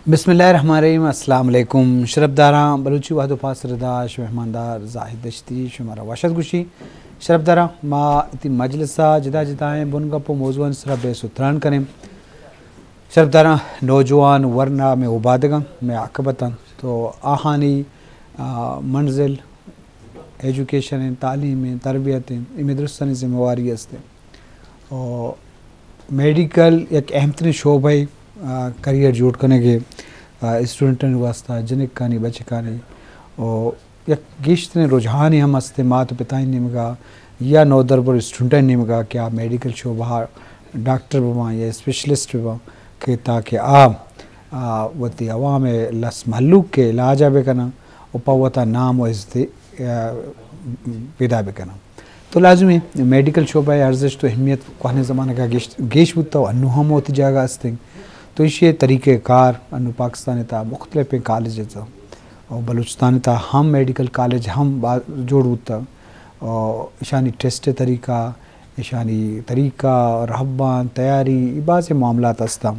بسم اللہ الرحمن الرحیم۔ السلام علیکم۔ شرپداراں، بلوچی وہد و پاس ردا شمئے مہماندار زاہد دشتی شمارا وش ات گوشی۔ شرپداراں، ما اتی مجلس ء جدا جدائیں بنگپ و موضوعانی سرا بحث و تران کنیں۔ شرپداراں، نوجوان ورنا مئے اوبادگاں، مئے عاقبتاں، تو آہانی، آ، منزل ایجوکیشن ایں، تعلیم ایں، تربیت ایں، اے مئے درستانی ذمہ واری است ایں۔ و میڈیکل یک اہم ترین شعبہ ایں، آ، کریئر جوڑ کنگ ء، آ، اسٹوڈنٹانی واسطہ، جنکانی، بچکانی، و یک گیشترین رجحانے ہم است ایں مات و پتائیں نیمگا یا نودربر اسٹوڈنٹانی نیمگا کہ آ میڈیکل شعبہ ء ڈاکٹر بباں یا اسپیشلسٹ بباں کہ تاکہ آ، آ، وتی عوام ء لس مہلوک ء علاج ء بکناں و پہ وتا نام و عزت ء، آ، پیدا بکناں۔ تو لازمی میڈیکل شعبہ ء ارزشت و اہمیت کوہنیں زمانگ ء گیش، گیش بوتا و انو ہم وتی جاگہ است انت۔ تو ایشی ء طریقہ کار انو پاکستان ء تہا مختلفیں کالج ات و بلوچستان ء تہا ہم میڈیکل کالج ہم با، جوڑ بوتا و ایشانی ٹیسٹ ء طریقہ، ایشانی طریقہ، رہبان، تیاری، اے بازیں معاملات ہستاں۔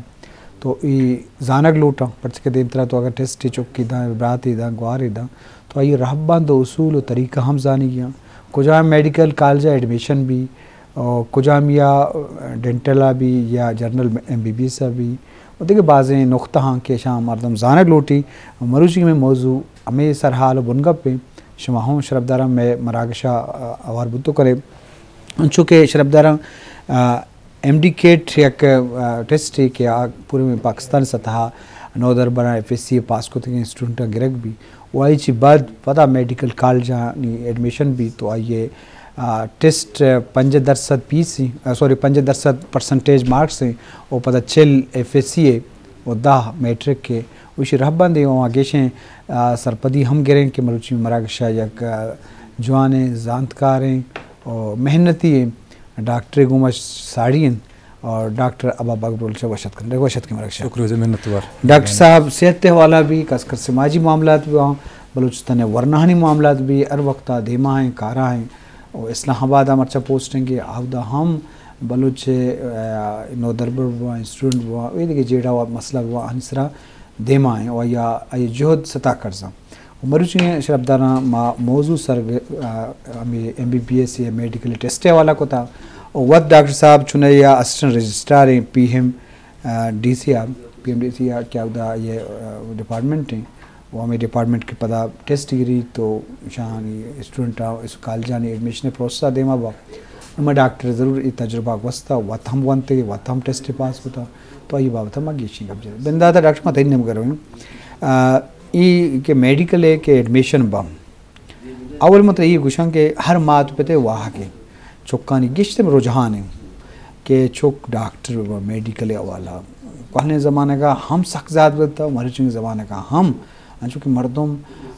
تو اے زانگ لوٹاں، پرچہ کہ دیمترا تو اگر ٹیسٹے چکے داں، براتے داں، گوارے داں، تو آئی رہبند و اصول و طریقہ ہم زانگی آں۔ کجام میڈیکل کالج ء ایڈمیشن بی، و کجامی ء ڈینٹل ء بی یا جنرل ایم بی بی ایس ء بی، و دگہ بازیں نقطہ آں کہ اشاں مردم زانگ لوٹی۔ مروچی مئے موضوع ہمے سرحال و بنگپ ایں۔ شما ہوں شرپداراں مئے مراگش ء ہوار بوتو کرے۔ انچو کہ شرپداراں، آ، ایم ڈی کیٹ یک، آ، ٹیسٹے کہ آ پورے پاکستان سطح ء نودربراں ایف ایس سی ء پاس کتگیں اسٹوڈنٹاں گرگ بی و آئی چی بعد پدا میڈیکل کالجانی ایڈمیشن بی تو آئی ء، آ، ٹیسٹ پنجاہ درسد پیس ایں، آ، سوری، پنجاہ درسد پرسنٹیج مارکس ایں و پدا چل ایف ایس سی ء و دہ میٹرک ء۔ و ایشی رہبندے و گیشیں، آ، سرپدی ہم گریں کہ مروچی مراگش ء یک، آ، جوانیں زانتکاریں و محنتی ایں ڈاکٹرے گوں ما ساڑی انت اور ڈاکٹر ابا بگبروچ ء وش اتک کنیں۔ وش اتکیں مراگش ء۔ شکر، واجہ منتوار۔ ڈاکٹر صاحب، صحت ء حوالہ بی، خاص کر سماجی معاملات بی، بلوچستان ء ورناہانی معاملات بی، ہر وقت ء دیما ایں، کارا ایں۔ و اسلام آباد ء مرچا پوسٹنگ ء، اودا ہم بلوچ، آ، نودربر بواں، اسٹوڈنٹ بواں، اے دگہ جیڑہ و مسئلہ بواں، آہانی سرا دیما ایں و آئی ء، آئی ء جہد ستا کرزاں۔ و مروچی شرپداراں ما موضوع سر گ-، آ، ہمے ایم بی بی ایس یا میڈیکل ٹیسٹ ء حوالہ کتا۔ و وت ڈاکٹر صاحب چنئی ء اسسٹنٹ رجسٹرار ایں پی ایم، آ، ڈی سی ء، پی ایم ڈی سی ء کہ اودا آئی ء، آ، ڈپارٹمنٹ ایں۔ و ہمے ڈپارٹمنٹ کہ پدا ٹیسٹ گری تو شاہانی اسٹوڈنٹاں اس کالجانی ایڈمیشن پروسیس ء دیما با۔ نوں ما ڈاکٹر ضرور اے تجربہ گوستا، وت ہم ونتگے، وت ہم ٹیسٹ پاس کتا، تو آئی بابت ما گیشیں گپ جنیں۔ بنداتا ڈاکٹر ما تئی نیمگا رویں۔ آ، ای کہ میڈیکل ہے کہ ایڈمیشن با۔ اول مطلب یہ گوشاں کہ ہر مات پتے واہگے چکانی گشتم رجحان ہیں کہ چک ڈاکٹر با میڈیکل حوالہ۔ کوہنیں زمانگا ہم سک زیاد بتا، مرچنگ زمانگا ہم انچو کہ مردم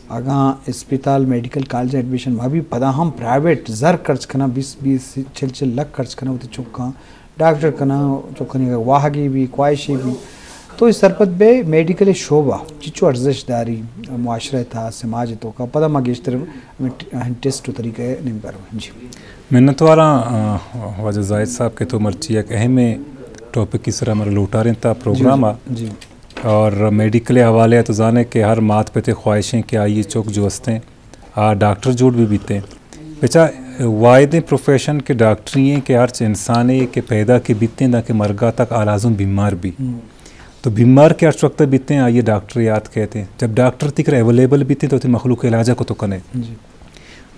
اگاں اسپتال میڈیکل کالج ایڈمیشن مہ بی، پدا ہم پرائیویٹ زر خرچ کناں، بیس بیس چل چل لکھ خرچ کناں وتی چکاں ڈاکٹر کناں، چکانی اگاں واہگے بی، خواہشے بی، تو اے سرپد بے میڈیکل شعبہ چچو ارزش داری معاشرہ تہا، سماج توکا، پدا ما گیشتر ٹیسٹ و طریقہ نیم کرو۔ جی۔ منتواراں، آ، واجہ زاہد صاحب کہ تو مرچی یک اہمیں ٹاپک کی سرا مر لوٹاریں تا پروگرام آ۔ جی۔ اور میڈیکل حوالے تو زانے کہ ہر مات پتے خواہشیں کہ آئی چک جو ہستیں آ ڈاکٹر جوڑ بھی بیتیں۔ بچا واحدیں پروفیشن کہ ڈاکٹری ہیں کہ ہرچ انسانے کہ پیدا کہ بیتیں داں کہ مرگا تک آ لازم بیمار بی۔ تو بیمار کہ ہرچ وقت بیتیں آئی ڈاکٹر یاد کہتے ہیں۔ جب ڈاکٹر تکر اویلیبل بیتیں تو تی مخلوق علاجہ کو تو کنے۔ جی۔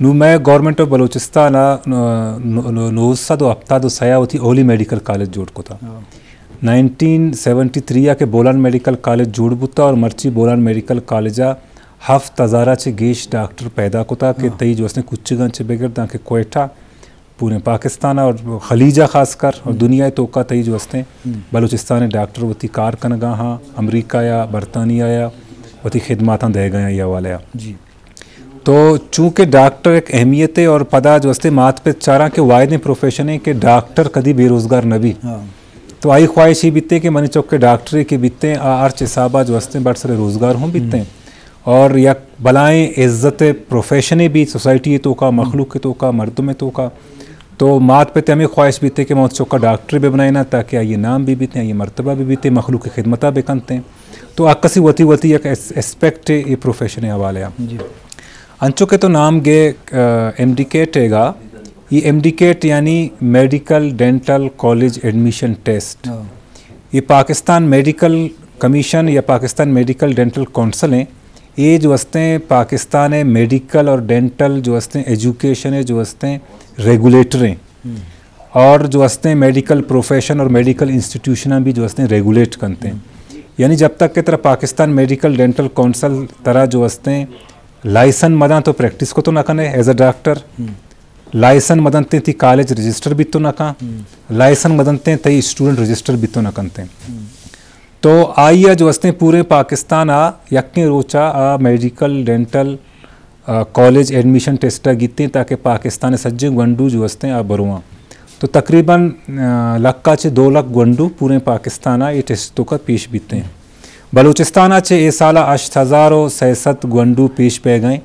نوں مئے گورنمنٹ آف بلوچستان ء نو، نو، نو، نو سد و ہپتاد و سئے ء وتی اولی میڈیکل کالج جوڑ کتا۔ ہاں۔ نائنٹین سیونٹی تھری ء کہ بولان میڈیکل کالج جوڑ بوتا اور مرچی بولان میڈیکل کالج ء ہفت ہزار ء چہ گیش ڈاکٹر پیدا کتا کہ ہاں۔ تئی جو استیں کچگاں چہ بگر داں کہ کوئٹہ، پوریں پاکستان ء اور خلیج ء خاص کر اور ہم۔ دنیا ء توکا تئی جو استیں ہم۔ بلوچستان ء ڈاکٹر وتی کار کنگا ہاں، امریکہ یا برطانیہ یا وتی خدماتاں دئیگا ہاں یہ حوالے ء۔ جی۔ تو چونکہ ڈاکٹر ایک اہمیت ہے اور پدا جو استے مات پت چاراں کہ واحدیں پروفیشن ہے کہ ڈاکٹر کدی بے روزگار نہ بی۔ ہاں۔ تو آئی خواہش ہی بیتے کہ منی چک کے ڈاکٹرے کے بیتے آ ہرچ حسابا جو استے بڑ سر روزگار ہوں بیتے۔ ہم۔ اور یک بلائیں عزت پروفیشنے بی سوسائٹی توکا، ہم۔ مخلوق توکا، مردم توکا۔ تو مات پت ءِ ہمے خواہش بیتیں کہ ما وتی چک ءَ ڈاکٹرے بہ بنائیناں تاکہ آئی ءِ نام بہ بیتیں، آئی ءِ مرتبہ بہ بیتیں، مخلوق ءِ خدمت ءَ بہ کنتیں۔ تو ہر کسی وتی وتی یک اس-، اسپیکٹ ءِ اے پروفیشن ءِ حوالے ءَ۔ جی۔ انچو کہ تو نام گے، آ، ایم ڈی کیٹ ءِ گا، اے ایم ڈی کیٹ یعنی میڈیکل ڈینٹل کالج ایڈمیشن ٹیسٹ۔ ہاں۔ اے پاکستان میڈیکل کمیشن یا پاکستان میڈیکل ڈینٹل کونسل ایں۔ اے جو ہستیں پاکستان ءِ میڈیکل اور ڈینٹل جو ہستیں ایجوکیشن ءِ جو ہستیں ریگولیٹر ایں۔ ہم۔ اور جو ہستیں میڈیکل پروفیشن اور میڈیکل انسٹیٹیوشناں بھی جو ہستیں ریگولیٹ کنتیں۔ ہم۔ یعنی جب تک کہ ترا پاکستان میڈیکل ڈینٹل کونسل ترا جو ہستیں لائسن مداں تو پریکٹس کو تو نہ کنے ایز اے ڈاکٹر۔ ہم۔ لائسن مدنتیں تئی کالج رجسٹر بیت تو نہ کن۔ ہم۔ لائسن مدنتیں تئی اسٹوڈنٹ رجسٹر بیت تو نہ کنتیں۔ ہم۔ تو آئی ءَ جو ہستیں پوریں پاکستان ءَ یکیں روچ ءَ آ میڈیکل ڈینٹل، آ، کالج ایڈمیشن ٹیسٹ ءَ گیتیں تاکہ پاکستان ءِ سجیں گونڈو جو ہستیں آ برواں۔ تو تقریباً، آ، لکھ ءَ چہ دو لکھ گونڈو پوریں پاکستان ءَ اے ٹیسٹ توکا پیش بیتیں۔ بلوچستان ءَ چہ اے سال ءَ ہشت ہزار و سئے سد گونڈو پیش بیگ ءَ ایں۔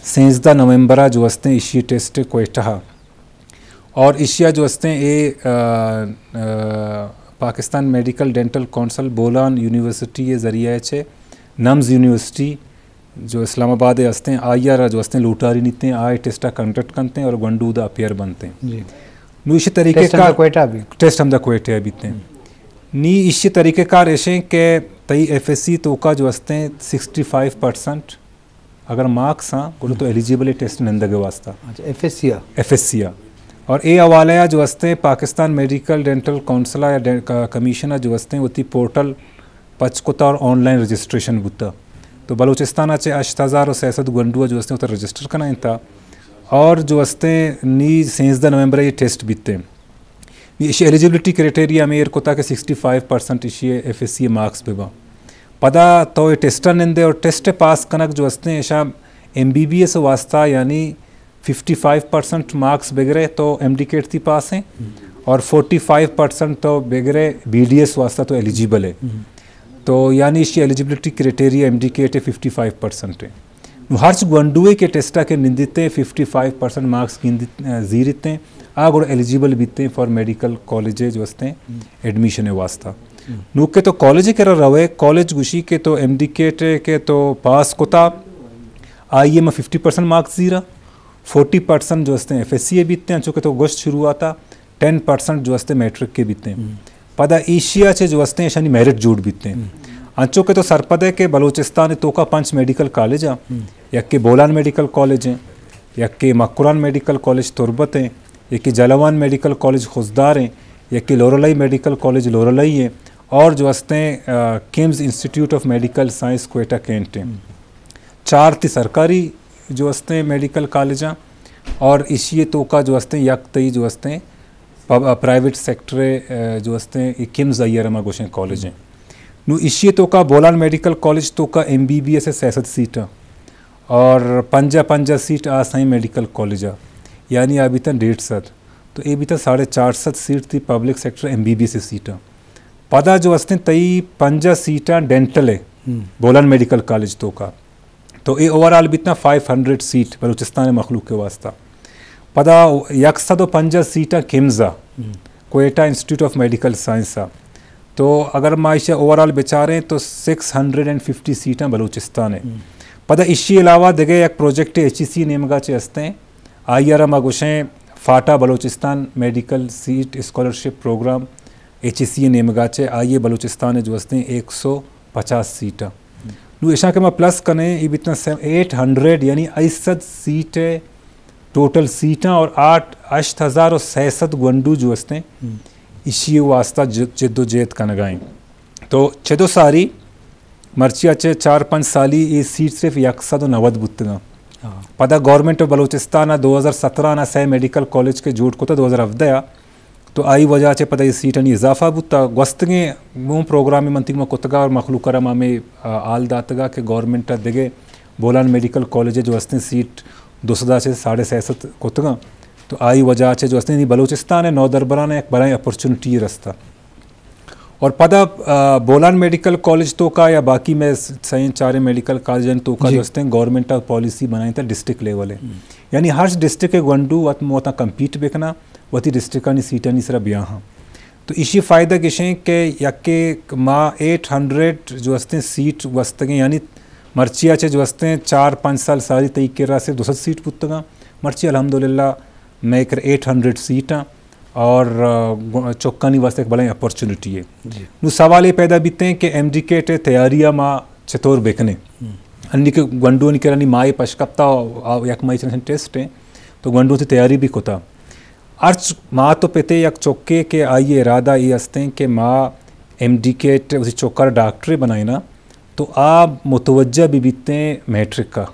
سیزدہ نومبر ءَ جو ہستیں ایشی ٹیسٹ کوئٹہ ءَ۔ اور ایشی ءَ جو ہستیں اے، آ، آ، پاکستان میڈیکل ڈینٹل کونسل بولان یونیورسٹی ءِ ذریعہ ءَ چہ نمز یونیورسٹی جو اسلام آباد ءَ ہستیں، آئی ءَ را جو ہستیں لوٹاری نیتیں، آ اے ٹیسٹ ءَ کنڈکٹ کنتیں اور گونڈو اودا اپیئر بنتیں۔ جی۔ نوں ایشی طریقہ ٹیسٹ ہمدا کار، کوئٹہ ءَ بیت؟ ٹیسٹ ہمدا کوئٹہ ءَ بیتیں۔ ہم۔ نی ایشی طریقہ کار ایشیں کہ تئی ایف ایس سی توکا جو ہستیں سکسٹی فائیو پرسنٹ اگر مارکس آں، گڑا تو ایلیجیبل اے ٹیسٹ نندگ ءِ واسطہ۔ اچھا، ایف ایس سی ءَ؟ ایف ایس سی ءَ۔ اور اے حوالہ ءَ جو ہستیں پاکستان میڈیکل ڈینٹل کونسل ءَ یا ڈے-، ک-، کمیشن ءَ جو ہستیں وتی پورٹل پچ کتا اور آن لائن رجسٹریشن بوتا۔ تو بلوچستان ءَ چہ ہشت ہزار و سئے سد گونڈو ءَ جو ہستیں وتا رجسٹر کنائینتا اور جو ہستیں نی سیزدہ نومبر ءَ اے ٹیسٹ بیتیں۔ نی ایشی ایلیجیبلٹی کرائٹیریا ہمے ایر کتا کہ سکسٹی فائیو پرسنٹ ایشی ایف ایس سی مارکس بہ باں۔ پدا تو اے ٹیسٹ ءَ نندے اور ٹیسٹ ءِ پاس کنگ جو ہستیں ایشاں ایم بی بی ایس واسطہ یعنی ففٹی فائیو پرسنٹ مارکس بگرے تو ایم ڈی کیٹ تئی پاس ایں اور فورٹی فائیو پرسنٹ تو بگرے بی ڈی ایس واسطہ تو ایلیجیبل ہے۔ ہم۔ تو یعنی ایشی ایلیجیبلٹی کرائٹیریا ایم ڈی کیٹ ءِ ففٹی فائیو پرسنٹ ایں۔ نوں ہرچ گونڈوے کہ ٹیسٹ ءَ کہ نندیتیں ففٹی فائیو پرسنٹ مارکس گندیت، آ، زیریتیں، آ گڑا ایلیجیبل بیتیں فار میڈیکل کالج جو ہستیں ہم۔ ایڈمیشن ءِ واسطہ۔ ہم۔ نوں کہ تو کالج ءِ کرا روئے، کالج گوشی کہ تو ایم ڈی کیٹ ءَ کہ تو پاس کتا، آئی ءَ ما ففٹی پرسنٹ مارکس زیراں، فورٹی پرسنٹ جو ہستیں ایف ایس سی ءِ بیتیں، انچو کہ تو گوشت شروعات ءَ ٹین پرسنٹ جو ہستیں میٹرک ءِ بیتیں۔ ہم۔ پدا ایشی ءَ چہ جو ہستیں ایشانی میرٹ جوڑ بیتیں۔ ہم۔ انچو کہ تو سرپد ئے کہ بلوچستان ءِ توکا پنچ میڈیکل کالج آں، ہم۔ یکے بولان میڈیکل کالج ایں، یکے مکران میڈیکل کالج تربت ایں، یکے جلوان میڈیکل کالج خضدار ایں، یکے لورلائی میڈیکل کالج لورلائی ایں، اور جو ہستیں، آ، کیمز انسٹیٹیوٹ آف میڈیکل سائنس کوئٹہ کینٹ ایں۔ ہم۔ چار تئی سرکاری جو ہستیں میڈیکل کالج آں اور ایشی ءِ توکا جو ہستیں یک تئی جو ہستیں پب-، پرائیویٹ سیکٹر ءِ، آ، جو ہستیں اے کیمز آئی ءَ را ما گوشیں کالج ایں۔ نوں ایشی ءِ توکا بولان میڈیکل کالج توکا ایم بی بی ایس ءِ سئے سد سیٹ آں اور پنجاہ پنجاہ سیٹ آ سائیں میڈیکل کالج ءَ، یعنی آ بیتاں ڈیڑھ سد۔ تو اے بیتاں ساڑھے چار سد سیٹ تئی پبلک سیکٹر ایم بی بی ایس ءِ سیٹ آں۔ پدا جو ہستیں تئی پنجاہ سیٹاں ڈینٹل ءِ، ہم۔ بولان میڈیکل کالج توکا۔ تو اے اوور آل بیتاں فائیو ہنڈریڈ سیٹ بلوچستان ءِ مخلوق ءِ واسطہ۔ پدا یک سد و پنجاہ سیٹاں کیمز ءَ، ہم۔ کوئٹہ انسٹیٹیوٹ آف میڈیکل سائنس ءَ۔ تو اگر ما ایشی ءَ اوور آل بچاریں تو سکس ہنڈریڈ اینڈ ففٹی سیٹاں بلوچستان ءِ۔ ہم۔ پدا ایشی علاوہ دگہ یک پروجیکٹ ایچ ای سی ءِ نیمگا چہ ہستیں، آئی ءَ را ما گوشیں فاٹا بلوچستان میڈیکل سیٹ اسکالرشپ پروگرام، ایچ ای سی ءِ نیمگا چہ آئی ءَ بلوچستان ءِ جو ہستیں ایک سو پچاس سیٹاں۔ نوں ایشاں کہ ما پلس کنیں، اے بیتاں سیو-، ایٹ ہنڈریڈ یعنی ہشت سد سیٹ ءِ ٹوٹل سیٹاں اور آٹھ، ہشت ہزار و سئے سد گونڈو جو ہستیں، ہم۔ ایشی ءِ واسطہ ج-، جد و جہد کنگا ایں۔ تو چد و ساری مرچی ءَ چہ چار پنچ سالی اے سیٹ صرف یک سد و نود بوتگاں۔ ہاں۔ پدا گورنمنٹ آف بلوچستان ءَ دو ہزار سترہ ءَ سئے میڈیکل کالج کہ جوڑ کتا دو ہزار ہفدہ ءَ، تو آئی وجہ چہ پدا اے سیٹانی اضافہ بوتا۔ گوستگیں گوں پروگرام من تئی گوما کتگا اور مخلوق ءَ را ما ہمے، آ، حال داتگا کہ گورنمنٹ ءَ دگہ بولان میڈیکل کالج ءِ جو ہستیں سیٹ دو سد ءَ چہ ساڑھے سئے سد کتگاں۔ تو آئی وجہ چہ جو ہستیں نی بلوچستان ءِ نودربران ءَ یک بلاہیں اپرچونٹی رستا۔ اور پدا، آ، بولان میڈیکل کالج توکا یا باقی مئے س-، سئیں چاریں میڈیکل کالجانی توکا جی۔ جو ہستیں گورنمنٹ ءَ پالیسی بنائینتا ڈسٹرکٹ لیول ءِ۔ ہم۔ یعنی ہر ڈسٹرکٹ ءِ گونڈو وت موتاں کمپیٹ بکناں، وتی ڈسٹرکٹانی سیٹانی سرا بیاہاں۔ تو ایشی فائدہ گشیں کہ یکے ما ایٹ ہنڈریڈ جو استیں سیٹ گوستگیں، یعنی مرچی ءَ چہ جو استیں چار پنچ سال ساری تئی کرا صرف دو سد سیٹ بوتگاں، مرچی الحمدللہ مئے کر ایٹ ہنڈریڈ سیٹاں اور، آ، گو-، چکانی واسطہ ایک بڑا اپرچونٹی ہے۔ جی۔ نو سوال یہ پیدا بیتے ہیں کہ ایم ڈی کیٹ تیاری ما چطور بکنیں؟ ہم۔ انی کہ گونڈونی کرا نی ماہ پش کپتا، آ، یک ماہ چنشن ٹیسٹ ہیں، تو گونڈو تی تیاری بھی کتا۔ ہرچ مات و پتے یک چکے کہ آئی ارادہ یہ استیں کہ ما ایم ڈی کیٹ اسی چکار ڈاکٹرے بنائینا، تو آ متوجہ بھی بیتے ہیں میٹرک کا۔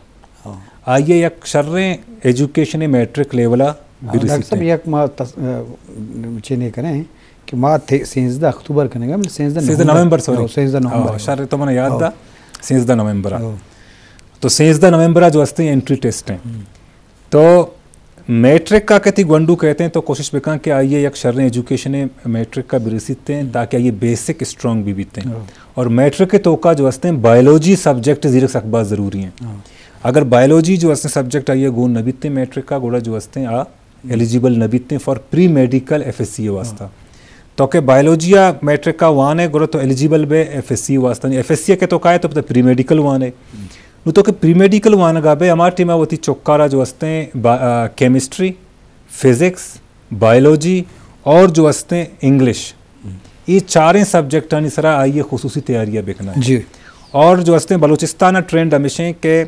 ہاں۔ آئی یک شریں ایجوکیشن میٹرک لیولا ہاں، ڈاکٹر صاحب، برسیتے ہیں۔ یک ما تس-، آ، چینے کریں کہ ما تھے سیزدہ اکتوبر کنگا، بلے سیزدہ سیزدہ نومبر۔ نومبر، سوری۔ ہاں، سیزدہ نومبر۔ ہاں، شر تو من یاد ہاں۔ دا، سیزدہ نومبر۔ ہاں۔ تو سیزدہ نومبر جو استیں انٹری ٹیسٹ ہیں۔ ہم۔ تو میٹرک کا کتی گونڈو کہتے ہیں تو کوشش بکن کہ آئیے یک شریں ایجوکیشن میٹرک کا برسیتے ہیں، ہم۔ تاکہ آئیے بیسک اسٹرانگ بھی بیتے ہیں۔ ہاں۔ اور میٹرک کے توکا جو استیں بایولوجی سبجیکٹ زیرک سک باز ضروری ہیں۔ ہاں۔ اگر بایولوجی جو استیں سبجیکٹ آئیے گون نہ بیتے میٹرک کا، گوڑا جو استیں آ ایلیجیبل نہ بیتیں فار پری میڈیکل ایف ایس سی واسطہ۔ ہاں۔ تو کہ بایولوجی آ میٹرک کا وان ہے، گڑا تو ایلیجیبل بے ایف ایس سی واسطہ۔ ایف ایس سی کے تو کائے تو پتہ پری میڈیکل وان ہے۔ ہم۔ نو تو کہ پری میڈیکل وانگا بے، ہما ٹیم وتی چکارا جو استیں با-، آ، کیمسٹری، فزکس، بایولوجی اور جو استیں انگلش، ہم۔ یہ چاریں سبجیکٹانی سرا آئیے خصوصی تیاریاں بکنا ہے۔ جی۔ اور جو استیں بلوچستان ٹرینڈ ہمیشہ ہیں کہ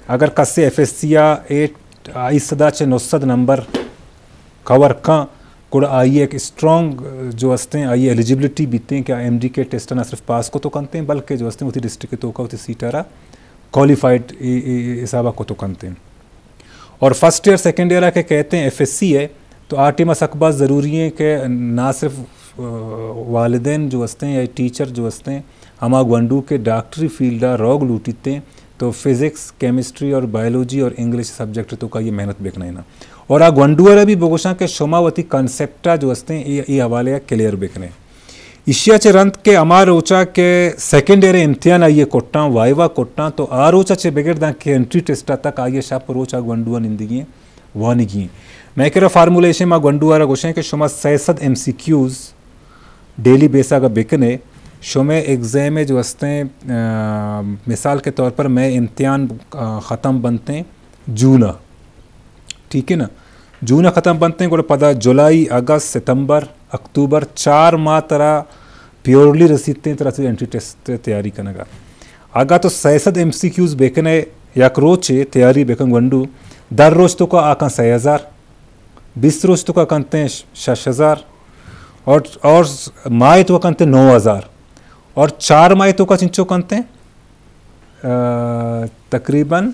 اگر کسے ایف ایس سی آ ایٹ، آئی صدا چہ نو سد نمبر کور کن، گڑا آئی ایک اسٹرانگ جو استیں، آئی ایلیجیبلٹی بیتیں کہ ایم ڈی کے ٹیسٹ نہ صرف پاس کو تو کنتے ہیں، بلکہ جو استیں وتی ڈسٹرکٹ کے توکا وتی سیٹ را کوالیفائیڈ ای-، ای-، ای حسابہ کو تو کنتے ہیں۔ اور فرسٹ ایئر، سیکنڈ ایئر کے کہتے ہیں ایف ایس سی ہے، تو آ ٹیم سک باز ضروری ہیں کہ نہ صرف، آ، والدین جو استیں یا ٹیچر جو استیں، ہما گونڈو کے ڈاکٹری فیلڈا روگ لوٹیتے ہیں، تو فزکس، کیمسٹری اور بایولوجی اور انگلش سبجیکٹ توکا یہ محنت بکنے نا۔ اور آ گونڈو را بھی بگوشاں کہ شما وتی کانسیپٹا جو استیں، یہ، یہ حوالے کلیئر بکنے۔ ایشیا چہ رند کہ ہما روچا کہ سیکنڈ ایئر امتحان آئیے کٹاں، وائیوا کٹاں، تو آ روچا چہ بگر داں کہ انٹری ٹیسٹا تک آئیے شپ روچا گونڈو نندگی ہیں، وانگی ہیں۔ میں کرا فارمولیشن ما گونڈو را گوشیں کہ شما سئے سد ایم سی کیوز ڈیلی بیسا کا بکنے، شمے ایگزام جو استیں، آ، مثال کے طور پر میں امتحان، آ، ختم بنتے ہیں جون ء، ٹھیک ہے نا، جون ء ختم بنتے ہیں، گڑا پدا جولائی، اگست، ستمبر، اکتوبر، چار ماہ ترا پیورلی رسیتے ہیں، ترا سی انٹری ٹیسٹ تیاری کنگا۔ اگا تو سئے سد ایم سی کیوز بکنے، یک روچے تیاری بکن گونڈو، در روچ تو کا آکاں سئے ہزار، بیست روچ تو کا کنتے ہیں ش-، شش ہزار، اور، اور ماہ تو کا کنتے ہیں نو ہزار، اور چار ماہ تو کا چنچو کنتے ہیں، آ، تقریباً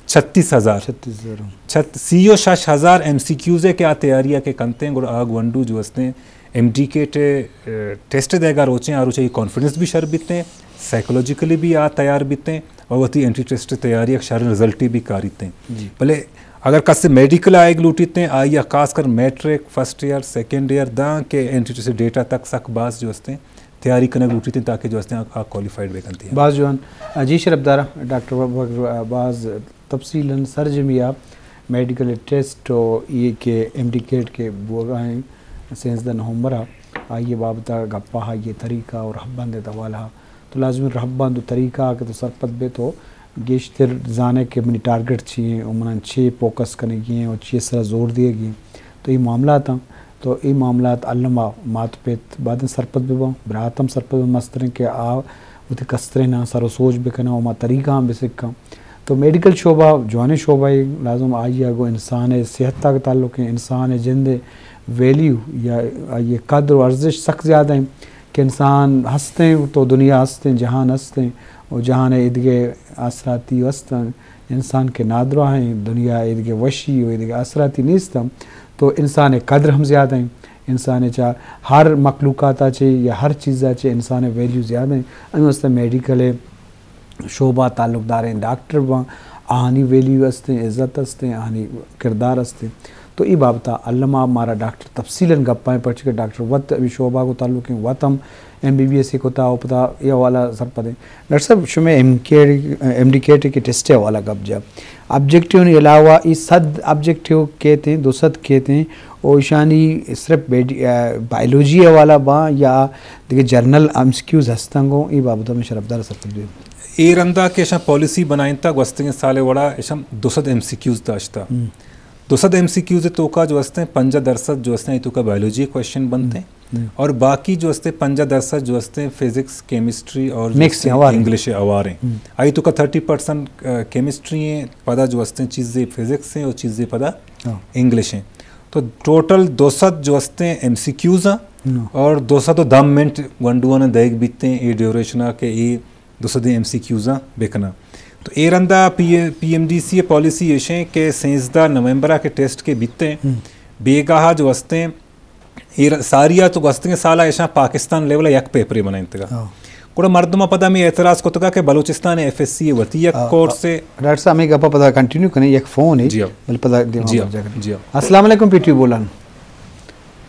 چھتیس ہزار۔ چھتیس ہزار۔ چھت-، سی و شش ہزار ایم سی کیوز ہے کہ آ تیاری ہے کہ کنتے ہیں، گڑا آ گونڈو جو استیں ایم ڈی کے ٹے-، آ، ٹیسٹ دے گا روچیں، آ روچے یہ کانفیڈنس بھی شر بیتے ہیں، سائیکولوجیکلی بھی آ تیار بیتے ہیں، اور وتی انٹری ٹیسٹ تیاری ایک شر رزلٹی بھی کاریتے ہیں۔ جی۔ بلے اگر کس میڈیکل آئیگ لوٹیتے ہیں، آئی خاص کر میٹرک، فرسٹ ایئر، سیکنڈ ایئر داں کہ انٹری ٹیسٹ ڈیٹا تک سک باز جو استیں، تیاری کنگ لوٹیت انت تاکہ جو استیں آ، آ کوالیفائیڈ بہ کنت۔ باز جوان۔ جی شرپ دارا، ڈاکٹر بکر باز تفصیلاً سرجمی آ میڈیکل ٹیسٹ و یہ کہ ایم ڈی کیٹ کے بوگا ہیں سیزدہ نومبر آ، آئیے بابت گپا، آئیے طریقہ اور حبند حوالہ، تو لازمی رہبند و طریقہ کہ تو سرپد بے تو گیشتر زانے کہ منی ٹارگٹ چی ہیں و منا چی فوکس کنگی ہیں و چی سرا زور دیگی ہیں۔ تو یہ معاملات ہیں۔ تو اے معاملات الما مات پت بعداً سرپد بباں، برات ہم سرپد بباں مستریں کہ آ وتی کستریں سر و سوج بکناں و ما طریقہ ہم بسکاں۔ تو میڈیکل شعبہ جوانیں شعبہ اے، لازم آئی ء گوں انسان ء صحت ء تعلق ایں، انسان ء جند ء ویلیو یا آئی ء قدر و ارزش سک زیادہ ایں کہ انسان ہستیں تو دنیا ہستیں، جہان ہستیں و جہان ء ایدگہ آسراتی ہستیں۔ انسان کہ نادراہ ایں، دنیا ء ایدگہ وشی و ایدگہ آسراتی نیست، تو انسان ء قدر ہم زیادہ ایں۔ انسان ء چا ہر مخلوقات ء چے یا ہر چیز ء چے انسان ء ویلیو زیادہ ایں۔ ہمے واسطہ میڈیکل ء شعبہ تعلق داریں ڈاکٹر باں، آہانی ویلیو استیں، عزت استیں، آہانی کردار استیں۔ تو اے بابت ءَ الم ءَ مارا ڈاکٹر تفصیلاً گپ ءَ ایں، پرچہ کہ ڈاکٹر وت ہمے شعبہ ءَ گوں تعلق ایں، وت ہم ایم بی بی ایس ءَ کتا ءُ پدا اے حوالہ ءَ سرپد ایں۔ ڈاکٹر صاحب، شمئے ایم کے، ایم ڈی کیٹ کہ ٹیسٹ ءِ حوالہ ءَ گپ جا، آبجیکٹیونی علاوہ اے صد آبجیکٹیو کیت ایں، دو سد کیت ایں، ءُ ایشانی صرف بیڈ-، آ، بائیولوجی ءِ حوالہ باں یا دگہ جنرل ایم سی کیوز ہستاں گوں، اے بابت ءَ مئے شرپدار ءَ سرپد بہ بی۔ اے رندا کہ اشاں پالیسی بنائینتا، گوستگیں سال ءِ وڑا اشاں دو سد ایم سی کیوز داشتا۔ ہم۔ دو سد ایم سی کیوز ءِ توکا جو ہستیں، پنجاہ درصد جو ہستیں، اے توکا بائیولوجی کوئسچن بنتے۔ ہم۔ اور باقی جو ہستیں، پنجاہ درصد جو ہستیں، فزکس، کیمسٹری اور جو مکس ہستیں، ہوار ایں۔ انگلش ہوار ایں۔ ہم۔ اے توکا تھرٹی پرسنٹ، آ، کیمسٹری ایں، پدا جو ہستیں چیزے فزکس ایں اور چیزے پدا ہاں۔ انگلش ایں۔ تو ٹوٹل دو سد جو ہستیں ایم سی کیوز ایں ہاں۔ اور دو سد و دہ منٹ گونڈواں ءَ دئیگ بیتیں اے ڈیوریشن ءَ کہ اے دو سد ایم سی کیوز ءَ بکناں۔ تو اے رندا پی، پی ایم ڈی سی ءِ پالیسی ایش ایں کہ سیزدہ نومبر ءَ کہ ٹیسٹ کہ بیتیں، ہم۔ بیگاہ ءَ جو ہستیں، اے ر-، ساری ءَ تو گوستگیں سال ءَ ایشاں پاکستان لیول ءَ یک پیپرے بنائینتگا۔ ہاں۔ گڑا مردماں پدا ہمے اعتراض کتگا کہ بلوچستان ءِ ایف ایس سی ءِ وتی یک آ، کورس آ، ایں۔ ڈاکٹر صاحب، ہمے گپ ءَ پدا کنٹینیو کنیں، یک فون ایں، جی ہاں۔ بلے پدا دیما جی ہاں۔ برجا کنیں۔ جی ہاں۔ السلام علیکم پی ٹی وی بولان۔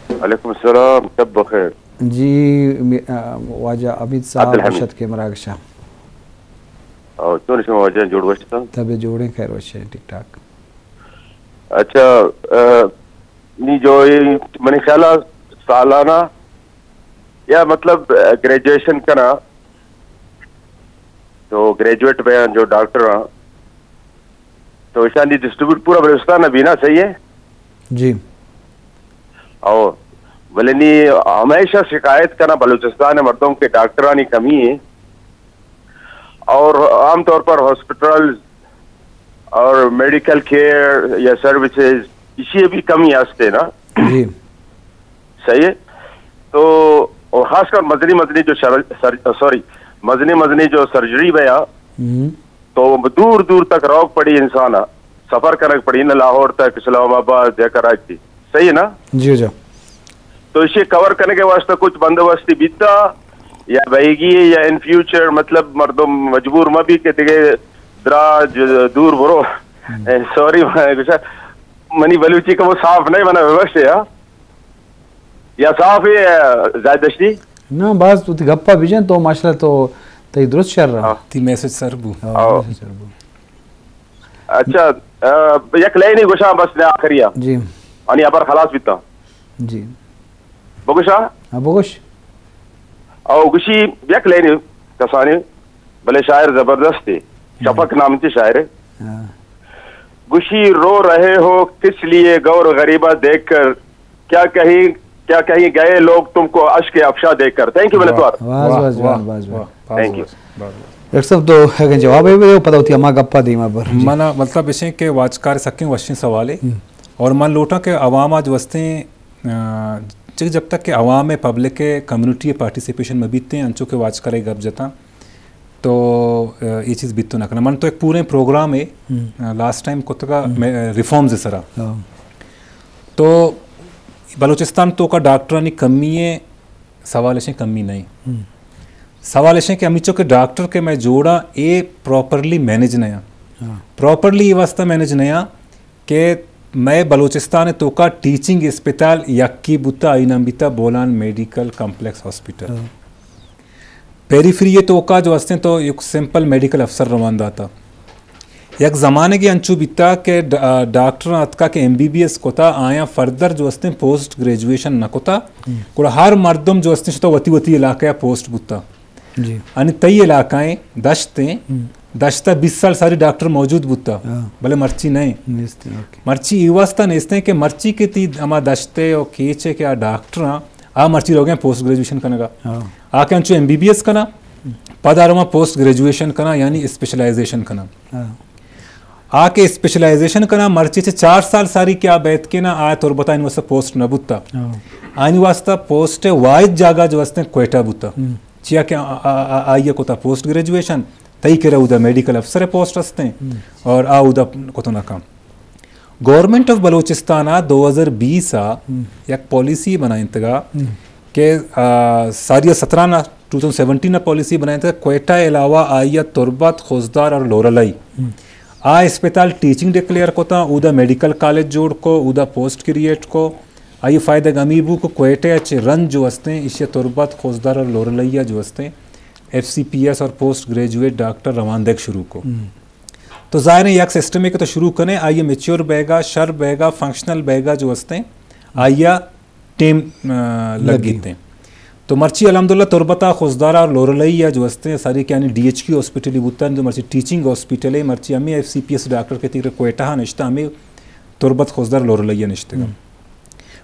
وعلیکم السلام، شب بخیر۔ جی، می-، آ، واجہ حمید صاحب عبدالحمید۔ وش اتکے مراگش ءَ۔ او، چون شما واجہ، جوڑ وش اتاں؟ طبیعت جوڑیں، خیر وش ایں، ٹھیک ٹھاک۔ اچھا، آ، نی جو اے منی خیال ءَ سالانہ یا مطلب، آ، گریجویشن کناں، تو گریجویٹ بیاں جو ڈاکٹر آں، تو ایشانی ڈسٹریبیوٹ پورا بلوچستان ءَ بی نا، صحیح ایں؟ جی۔ او، بلے نی ہمیشہ شکایت کناں بلوچستان ءِ مردم کہ ڈاکٹرانی کمی ایں، اور عام طور پر ہاسپٹلز اور میڈیکل کیئر یا سروسز، اسی ءَ بی کمی ہستے نا۔ جی۔ صحیح ایں؟ تو، اور خاص کر مزنی مزنی جو شر-، سر-، سوری، مزنی مزنی جو سرجری بیا، ہم۔ تو دور دور تک روگ پڑی انسان ءَ، سفر کنگ پڑی نا، لاہور تک، اسلام آباد یا کراچی، صحیح ایں نا؟ جی، جی۔ تو ایشی کور کنگ ءِ واسطہ کچھ بندوبستی بیتا یا بئیگی ایں یا ان فیوچر، مطلب، مردم مجبور مہ بی کہ دگہ دراج دور برو؟ ہم۔ اے، سوری، میں گوشاں، منی بلوچی کمو صاف نہ ایں، منا ببخشے، ہاں؟ یا صاف ایں، آ، زاہد دشتی؟ نہ، باز تو وتی گپا بجن، تو ماشاءاللہ تو تئی درست شر رہا۔ ہاں۔ تئی میسج سر بو۔ ہاں، ہاں۔ میسج سر بو۔ اچھا، آ، یک لائنے گوشاں بس، نے آخری آ۔ جی۔ آنی ابر خلاص بیتا۔ جی۔ بگوشاں؟ ہاں، بگوش۔ او گوشی، یک لائنے کسانے، بلے شاعر زبردست ایں۔ ہاں۔ شفق نام تی شاعر ایں۔ ہاں۔ گوشی، رو رہے ہو کس لیے غور غریبہ دیکھ کر، کیا کہیں، کیا کہیں گئے لوگ تم کو اشک افشاں دیکھ کر۔ تھینک یو، واہ، منتوار۔ واہ، واہ، واہ، واہ، واہ، واہ، واہ۔ تھینک یو۔ باز، باز، باز۔ ڈاکٹر صاحب، تو اگن جواب ئے بدے، پدا وتی ہما گپا دیما بر۔ جی۔ منا مطلب ایش ایں کہ واجکار سکیں وشیں سوالے۔ ہم۔ اور من لوٹاں کہ عوام آج وستیں، آ، جب، جب تک کہ عوام ءِ، پبلک ءِ، کمیونٹی ءِ پارٹیسپیشن مہ بیتیں، انچو کہ واجکار ءَ گپ جتاں، تو، آ، اے چیز بیت نہ کناں۔ من تو یک پوریں پروگرامے، ہم۔ آ، لاسٹ ٹائم کتگا، ہم۔ میں، آ، ریفارمز ءِ سرا۔ ہاں۔ تو بلوچستان توکا ڈاکٹرانی کمی ایں، سوال ایش ایں کمی نہ ایں۔ ہم۔ سوال ایش ایں کہ ہمیچو کہ ڈاکٹر کہ مئے جوڑاں، اے پراپرلی مینج نہ ایں۔ ہاں۔ پراپرلی اے واسطہ مینج نہ ایں کہ مئے بلوچستان ءِ توکا ٹیچنگ اسپتال یکے بوتا، آئی نام بیتا بولان میڈیکل کمپلیکس ہاسپٹل۔ ہاں۔ پیریفری ءِ توکا جو ہستیں تو یک سمپل میڈیکل افسر روان داتا۔ یک زمانگے انچو بیتا کہ ڈ-، آ، ڈاکٹر اتکا کہ ایم بی بی ایس کتا، آیاں فردر جو ہستیں پوسٹ گریجویشن نہ کتا۔ ہم۔ گڑا ہر مردم جو ہستیں شتا وتی وتی علاقہ ءَ پوسٹ بوتا۔ جی۔ یعنی تئی علاقہ ایں، دشت ایں، ہم۔ دشت ءَ بیست سال ساری ڈاکٹر موجود بوتا، ہاں۔ بلے مرچی نہ ایں۔ نیست ایں، اوکے۔ مرچی اے واسطہ نیست ایں کہ مرچی کہ تئی ہما دشت ءِ او کیچ ءِ کہ آ ڈاکٹر آں، آ مرچی روگ ءَ پوسٹ گریجویشن کنگا۔ ہاں۔ آ کہ انچو ایم بی بی ایس کناں، پدا رواں پوسٹ گریجویشن کناں، یعنی اسپیشلائزیشن کناں۔ ہاں۔ آ کہ اسپیشلائزیشن کناں، مرچی چہ چار سال ساری کہ آ بیت کہ نا، آ تربت ءَ آنی واسطہ پوسٹ نہ بوتا۔ ہاں۔ آنی واسطہ پوسٹ ءِ واحد جاگہ جو ہستیں کوئٹہ بوتا۔ ہم۔ چیا کہ آ، آ، آ، آئی ءَ کتا پوسٹ گریجویشن، تئی کرا اودا میڈیکل افسر ءِ پوسٹ ہستیں، ہم۔ اور آ اودا کت نہ کن۔ گورنمنٹ آف بلوچستان ءَ دو ہزار بیس ءَ ہم۔ یک پالیسی بنائینتگا ہم۔ کہ، آ، ساری ءَ سترہ نا، ٹو تھاؤزنڈ سیونٹین ءَ پالیسی بنائینتگا، کوئٹہ ءِ علاوہ آئی ءَ تربت، خضدار اور لورالائی۔ ہم۔ آ اسپتال ٹیچنگ ڈکلیئر کتا، اودا میڈیکل کالج جوڑ کو، اودا پوسٹ کریئیٹ کو۔ آئی فائدہ ہمی بو کہ کوئٹہ ءَ چہ رند جو استیں، ایشی ءَ تربت، خضدار اور لورلئی ءَ جو استیں، ایف سی پی ایس اور پوسٹ گریجویٹ ڈاکٹر روان دیگ شروع کو۔ تو ظاہر ہے یک سسٹم ہے کہ تو شروع کنے، آئی میچور بیگا، شر بیگا، فنکشنل بیگا جو استیں، آئی ٹیم، آ، لگیتے۔ تو مرچی الحمدللہ تربتا، خضدارا اور لورلئی ءَ جو استیں، ساری کہ یعنی ڈی ایچ کیو ہاسپٹل ہی بوتن، جو مرچی ٹیچنگ ہاسپٹل ہے، مرچی ہمیں ایف سی پی ایس ڈاکٹر کہ تیر کوئٹہ نشتہ، ہمیں تربت، خضدار، لورلئی نشتگا۔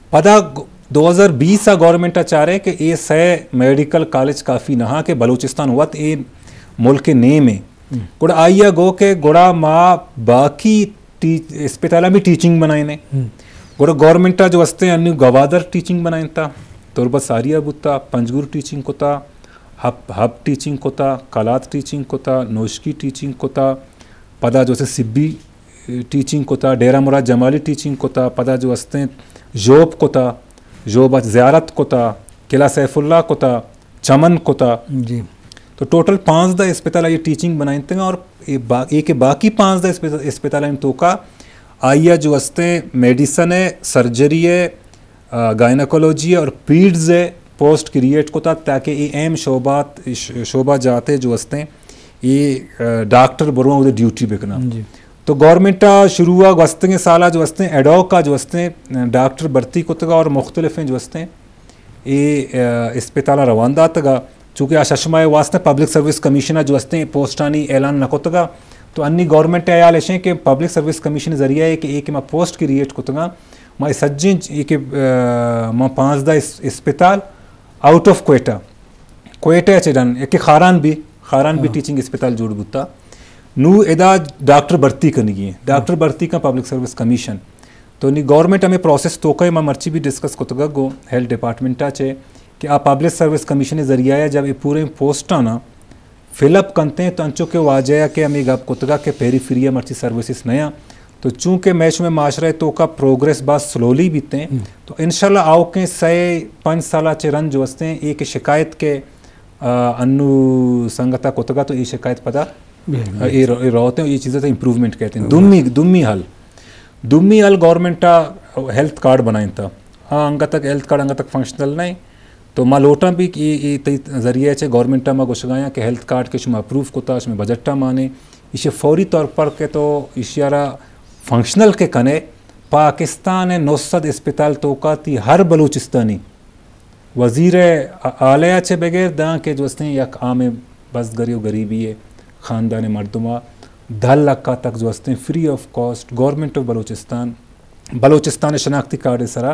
پدا گ-، دو ہزار بیس ءَ گورنمنٹ ءَ چارے کہ اے سئے میڈیکل کالج کافی نہ ہاں کہ بلوچستان وت اے ملک نیم ہے۔ گڑا آئی ءَ گو کہ گڑا ما باقی ٹی-، اسپتالاں بھی ٹیچنگ بنائینے۔ گڑا گورنمنٹ ءَ جو استیں انو گوادر ٹیچنگ بنائینتا، تربت ساری ءَ بوتا، پنجگور ٹیچنگ کتا، ہب، ہب ٹیچنگ کتا، کلات ٹیچنگ کتا، نوشکی ٹیچنگ کتا، پدا جو استیں سبی ٹیچنگ کتا، ڈیرہ مراد جمالی ٹیچنگ کتا، پدا جو استیں ژوب کتا، ژوب ءَ زیارت کتا، قلعہ سیف اللہ کتا، چمن کتا۔ جی۔ تو ٹوٹل پانزدہ اسپتال آئی ٹیچنگ بنائینتگا اور اے با-، اے کہ باقی پانزدہ اسپت-، اسپتال آئی توکا آئی جو استیں میڈیسن ہے، سرجری ہے، آ، گائنیکولوجی ہے اور پیڈز ہے، پوسٹ کریئیٹ کتا تاکہ اے اہم شعبات، ش-، شعبہ جاتے جو استیں، اے، آ، ڈاکٹر برواں اودے ڈیوٹی بکناں۔ جی۔ تو گورنمنٹ ءَ شروع ءَ گوستگیں سال ءَ جو استیں، ایڈاک ءَ جو استیں، ڈاکٹر بھرتی کتگا اور مختلفیں جو استیں، اے، آ، اسپتال ءَ روان داتگا۔ چونکہ آ شش ماہ واسطہ پبلک سروس کمیشن ءَ جو استیں پوسٹانی اعلان نہ کتگا، تو انی گورنمنٹ ءِ حیال ایشیں کہ پبلک سروس کمیشن ذریعہ ہے کہ اے کہ ما پوسٹ کریئیٹ کتگا، ما اے سجیں اے کہ، آ، ما پانزدہ اس-، اسپتال آؤٹ آف کوئٹہ، کوئٹہ چہ ڈن، یکے خاران بھی، خاران بھی ٹیچنگ اسپتال جوڑ بوتا۔ نو ادا ڈاکٹر بھرتی کنگی ہیں، ڈاکٹر بھرتی کا پبلک سروس کمیشن۔ تو نی گورنمنٹ ہمیں پروسیس توکا ہے، ما مرچی بھی ڈسکس کتگا گو ہیلتھ ڈپارٹمنٹ ءَ چے کہ آ پبلک سرورس کمیشن ءِ ذریعہ ءَ جب اے پوریں پوسٹاں نا فل اپ کنتے ہیں تو انچو کہ واجہ ءَ کہ ہمیں گپ کتگا کہ پیری فری ءَ مرچی سروسز نیا، تو چونکہ میں شمے معاشرہ ءِ توکا پروگریس باز سلولی بیتے ہیں، تو انشاءاللہ آؤکیں سئے پنچ سال ءَ چہ رند جو ہستے ہیں، اے کہ شکایت کہ، آ، انو سنگت ءَ کتگا تو اے شکایت پدا، آ، اے رو-، اے روتے ہیں، اے چیزیں تو امپروومنٹ کہتے ہیں۔ دومی، دومی حل، دومی حل گورنمنٹ ءَ ہیلتھ کارڈ بنائیں تا۔ ہاں، انگت تک ہیلتھ کارڈ انگت تک فنکشنل نہیں۔ تو ما لوٹاں بھی کہ اے، اے تئی ذریعہ چہ گورنمنٹ ءَ ما گوشگایاں کہ ہیلتھ کارڈ کہ شما اپروو کتا، شما بجٹ ءَ مانے، ایشی فوری طور پر کہ تو ایشی را فنکشنل کہ کنے، پاکستان ءِ نو سد اسپتال توکا تی ہر بلوچستانی وزیر اعلیٰ چہ بغیر داں کہ جو استیں یک عام بزگری و غریبی خاندان مردم ءَ دہ لکھ تک جو استیں فری آف کاسٹ گورنمنٹ آف بلوچستان، بلوچستان شناختی کارڈ سرا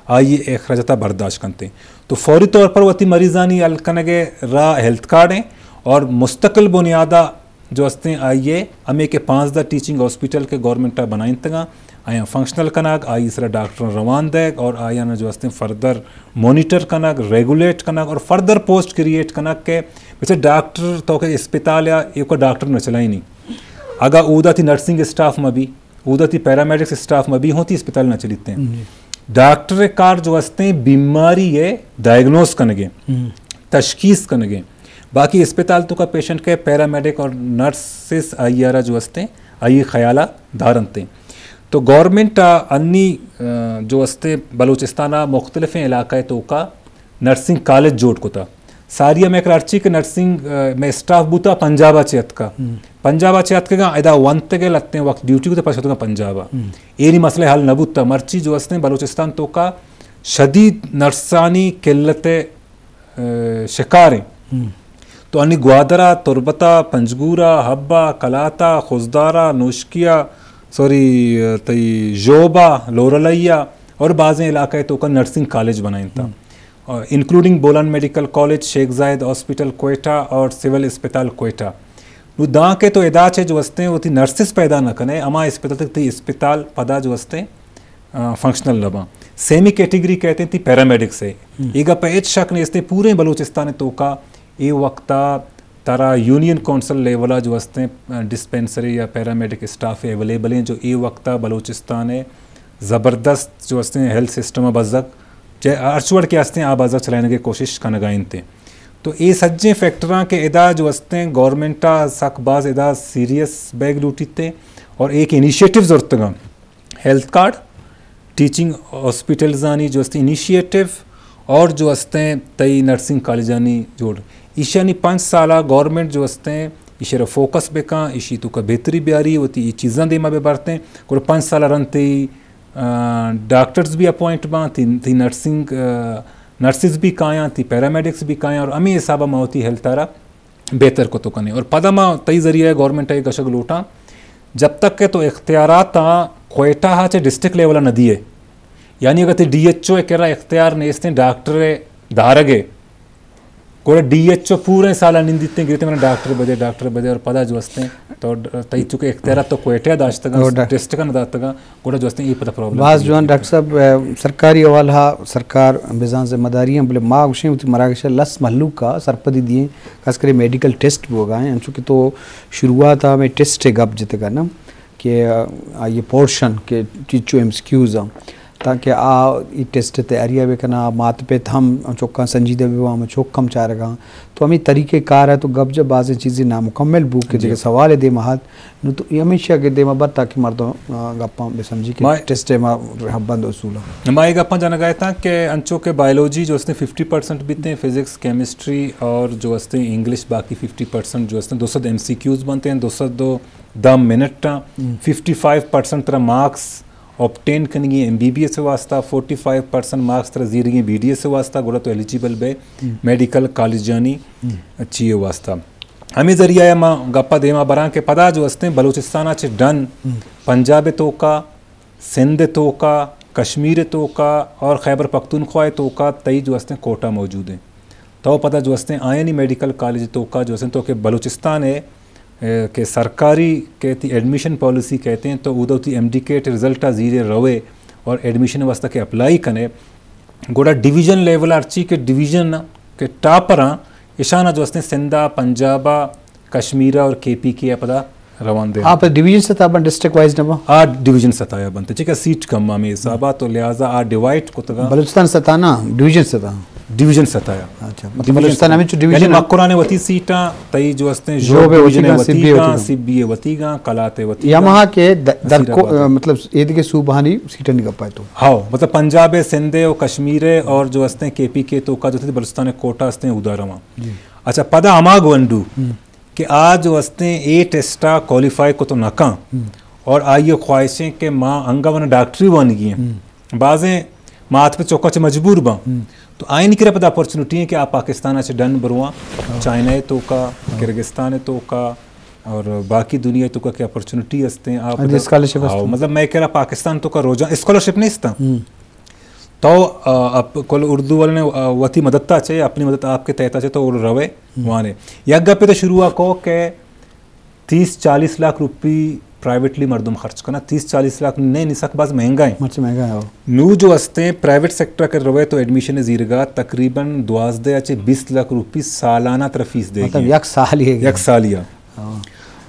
آئی اخراجات برداشت کنتے۔ تو فوری طور پر وتی مریضانی حل کنگے راہ ہیلتھ کارڈ ہیں اور مستقل بنیادہ جو استیں آئی ءَ ہمے کہ پانزدہ ٹیچنگ ہاسپٹل کہ گورنمنٹ ءَ بنائینتگاں، آیاں فنکشنل کنگ، آئی سرا ڈاکٹراں روان دیگ اور آیاں جو استیں فردر مانیٹر کنگ، ریگولیٹ کنگ اور فردر پوسٹ کریئیٹ کنگ کہ بچے ڈاکٹر تو کہ اسپتال یا ایوکا ڈاکٹر نہ چلائینی۔ اگا اودا تی نرسنگ اسٹاف مہ بی، اودا تی پیرامیڈکس اسٹاف مہ بی، ہوں تی اسپتال نہ چلیتے ہیں۔ ڈاکٹر کار جو استیں بیماری ہے ڈائگنوز کنگے، تشخیص کنگے۔ باقی اسپتال توکا پیشنٹ کے پیرامیڈک اور نرسز آئی آرا جو استیں، آئی خیالہ دارنتے۔ تو گورنمنٹ ءَ انی، آ، جو استیں بلوچستان ءِ مختلفیں علاقہ توکا نرسنگ کالج جوڑ کتا۔ ساری ہمیں کرارچی کہ نرسنگ، آ، میں اسٹاف بوتا پنجاب ءَ چہ اتکا۔ پنجاب ءَ چہ اتکگا ادا ونتگے لتیں وقت ڈیوٹی کو تو پشتگا پنجاب ءَ۔ اینی مسئلہ حل نہ بوتا۔ مرچی جو استیں بلوچستان توکا شدید نرسانی قلت ءِ، آ، شکار ہیں۔ تو انی گوادرا، تربتا، پنجگورا، حبا، کلاتا، خضدارا، نوشکیا، سوری، تئی ژوبا، لورلئیا اور بازیں علاقہ توکا نرسنگ کالج بنائینتا۔ اور انکلوڈنگ بولان میڈیکل کالج، شیخ زاید ہاسپٹل کوئٹہ اور سول اسپتال کوئٹہ۔ نو داں کہ تو ادا چہ جو استیں وتی نرسز پیدا نہ کنے، ہما اسپتال تک تئی اسپتال پدا جو استیں آ، فنکشنل نہ باں۔ سیمی کیٹیگری کہتے ہیں تی پیرامیڈکس ہے۔ یہ گپ ہچ شک نیست، پورے بلوچستان توکا اے وقتا ترا یونین کونسل لیولا جو ہستیں، آ، ڈسپنسری یا پیرامیڈک اسٹاف اویلیبل ہیں، جو اے وقتا بلوچستان ہے زبردست جو ہستیں ہیلتھ سسٹم بزگ، چہ ہرچ وڑ کے ہستیں آ بزگ چلائنگے کوشش کنگا انت۔ تو اے سجیں فیکٹراں کہ ادا جو استیں گورنمنٹ ءَ سک باز ادا سیریس بیگ لوٹیت اور ایک انیشیٹو زرتگاں، ہیلتھ کارڈ، ٹیچنگ ہاسپٹلزانی جو استیں انیشیٹو اور جو استیں تئی نرسنگ کالجانی جوڑ، ایشانی پنچ سال ءَ گورنمنٹ جو استیں ایشی را فوکس بکاں، ایشی توکا بہتری بیاری، وتی اے چیزاں دیما بہ برتیں، گڑا پنچ سال ءَ رند تئی آ، ڈاکٹرز بھی اپوائنٹ باں، تئی، تئی نرسنگ، آ، نرسز بھی کایاں، تئی پیرامیڈکس بھی کایاں اور ہمے حساب ءَ ما وتی ہیلتھ ءَ را بہتر کتو کنیں۔ اور پدا ما تئی ذریعہ گورنمنٹ ءَ گشگ لوٹاں، جب تک کہ تو اختیارات آ کوئٹہ ءَ چہ ڈسٹرکٹ لیول ءَ نہ دیئے، یعنی اگر تئی ڈی ایچ او ءِ کرا اختیار نیستیں ڈاکٹر ءِ دارگ ءِ، گڑا ڈی ایچ او پوریں سال ءَ نندیتیں، گریتیں من ڈاکٹر بدے، ڈاکٹر بدے، اور پدا جو استیں تو ڈ-، تئی چونکہ اختیارات تو کوئٹہ ءَ داشتگاں، اور ڈا-، ڈسٹرکٹ ءَ نہ داتگاں، گڑا جو استیں اے پدا پرابلم باز جوان ڈاکٹر صاحب، اے، سرکاری حوالہ ءَ سرکار بزاں ذمہ داری ایں، بلے ما گوشیں وتی مراگش ءَ لس مھلوک ءَ سرپدی دیئیں، خاص کر میڈیکل ٹیسٹ بوگا ایں، انچو کہ تو شروعات ءَ ہمے ٹیسٹ ءِ گپ جتگ نا کہ، آ، آئی ءِ پورشن کہ چیچو ایم سی کیوز آں، تاکہ آ اے ٹیسٹ ءِ تیاری ءَ بہ کناں، مات پت ہم چکاں سنجیدہ بہ باں، ہم چک ہم چارگاں۔ تو ہمے طریقہ کار ءَ تو گپ جت بازیں چیزے نامکمل بوت کہ جی۔ دگہ سوال ءِ دیما ات۔ نو تو اے ہمیشی ءَ کہ دیما بات تاکہ مردم، آ، گپاں بہ سمجھی کہ ما ٹیسٹ ءِ ما رہبند اصول آں۔ ما اے گپاں جنگ ءَ اتاں کہ انچو کہ بائیولوجی جو استیں ففٹی پرسنٹ بیتیں، فزکس، کیمسٹری اور جو استیں انگلش باقی ففٹی پرسنٹ جو استیں دو سد ایم سی کیوز بنتیں، دو سد و دہ منٹ آں، ہم۔ ففٹی فائیو پرسنٹ ترا مارکس آبٹین کنگی ایم بی بی ایس ءِ واسطہ، فورٹی فائیو پرسنٹ مارکس ترا زیرگی بی ڈی ایس ءِ واسطہ، گڑا تو ایلیجیبل بے ہم۔ میڈیکل کالجانی ہم۔ چی ءِ واسطہ۔ ہمے ذریعہ ءَ ما گپ ءَ دیما براں کہ پدا جو استیں بلوچستان ءَ چہ ڈن ہم۔ پنجاب ءِ توکا، سندھ ءِ توکا، کشمیر ءِ توکا اور خیبر پختونخوا ءِ توکا تئی جو استیں کوٹا موجود ایں۔ تو پدا جو استیں آیانی میڈیکل کالج ءِ توکا جو استیں تو کہ بلوچستان ءِ، اے، کہ سرکاری کہ تئی ایڈمیشن پالیسی کہتے ہیں تو اودا تئی ایم ڈی کیٹ رزلٹ ءَ زیرے روے اور ایڈمیشن ءِ واسطہ کہ اپلائی کنے، گڑا ڈویژن لیول ءَ ہرچی کہ ڈویژن کہ ٹاپر آں، اشانا جو استیں سندھ ءَ، پنجاب ءَ، کشمیر ءَ اور کے پی کے ءَ پدا روان دے۔ آ پہ ڈویژن سطح بنت، ڈسٹرکٹ وائز نہ بنت؟ آ ڈویژن سطح ءَ بنت، چونکہ سیٹ کم ہمے حساب ءَ، تو لہذا آ ڈیوائیڈ کتگا۔ بلوچستان سطح نا، ڈویژن سطح؟ ڈویژن سطح ءَ۔ اچھا، مطلب ڈویژن بلوچستان سطح۔ ہمے چو ڈویژن یعنی ہے۔ مکران ءِ وتی سیٹاں، تئی جو استیں ژوب ژوب ءِ ڈویژن وتی ءِ گاں، وتی سبی ءِ گاں، وتی گاں۔ سبی ءِ وتی گاں، قلات ءِ وتی یا گاں۔ مہا کہ د-، در نصیر کو-، آباد ءِ۔ مطلب ایدگہ صوبہانی سیٹانی گپ ءَ تو۔ ہاؤ، مطلب پنجاب ءِ، سندھ ءِ و کشمیر ءِ اور جو استیں کے پی کے توکا جو استیں بلوچستان ءِ کوٹا استیں اودا رواں۔ جی۔ اچھا، پدا ہما گونڈو ہم۔ کہ آ جو استیں اے ٹیسٹ ءَ کوالیفائی کتو نہ کن ہم۔ اور آئی ءِ خواہش ایں کہ ما انگا ونا ڈاکٹری وانگی ایں۔ ہم۔ بازیں مات پہ چکا چہ مجبور باں۔ ہم۔ تو آئینی کرا پدا اپرچونٹی ایں کہ آ پاکستان ءَ چہ ڈن برواں، ہاں۔ چائنا ءِ توکا، ہاں۔ کرغزستان ءِ توکا اور باقی دنیا ءِ توکا کہ اپرچونٹی استیں، آ ہاں جی، پدا اسکالرشپ ہاؤ، استیں۔ مطلب مئے کرا پاکستان توکا روزان اسکالرشپ نیستاں۔ ہم۔ تو، آ، اپ-، کل اردو والے نے، آ، وتی مدد تا چے، اپنی مدد آپ کے تحت چے تو اور روے ہم۔ وانے۔ یک گپے تو شروع کو کہ تیس چالیس لاکھ روپی پرائیویٹلی مردم خرچ کنا، تیس چالیس لاکھ نے، نی سک باز مہنگا ایں۔ مرچی مہنگا ایں، ہاؤ۔ نو جو استیں پرائیویٹ سیکٹر ءَ کہ روے تو ایڈمیشن زیرگا تقریباً دوازدہ چہ بیست لاکھ روپی سالانہ ترا فیس دے مطلب گی۔ یک سال ہی ہے۔ یک سال ہی ہے۔ ہاں۔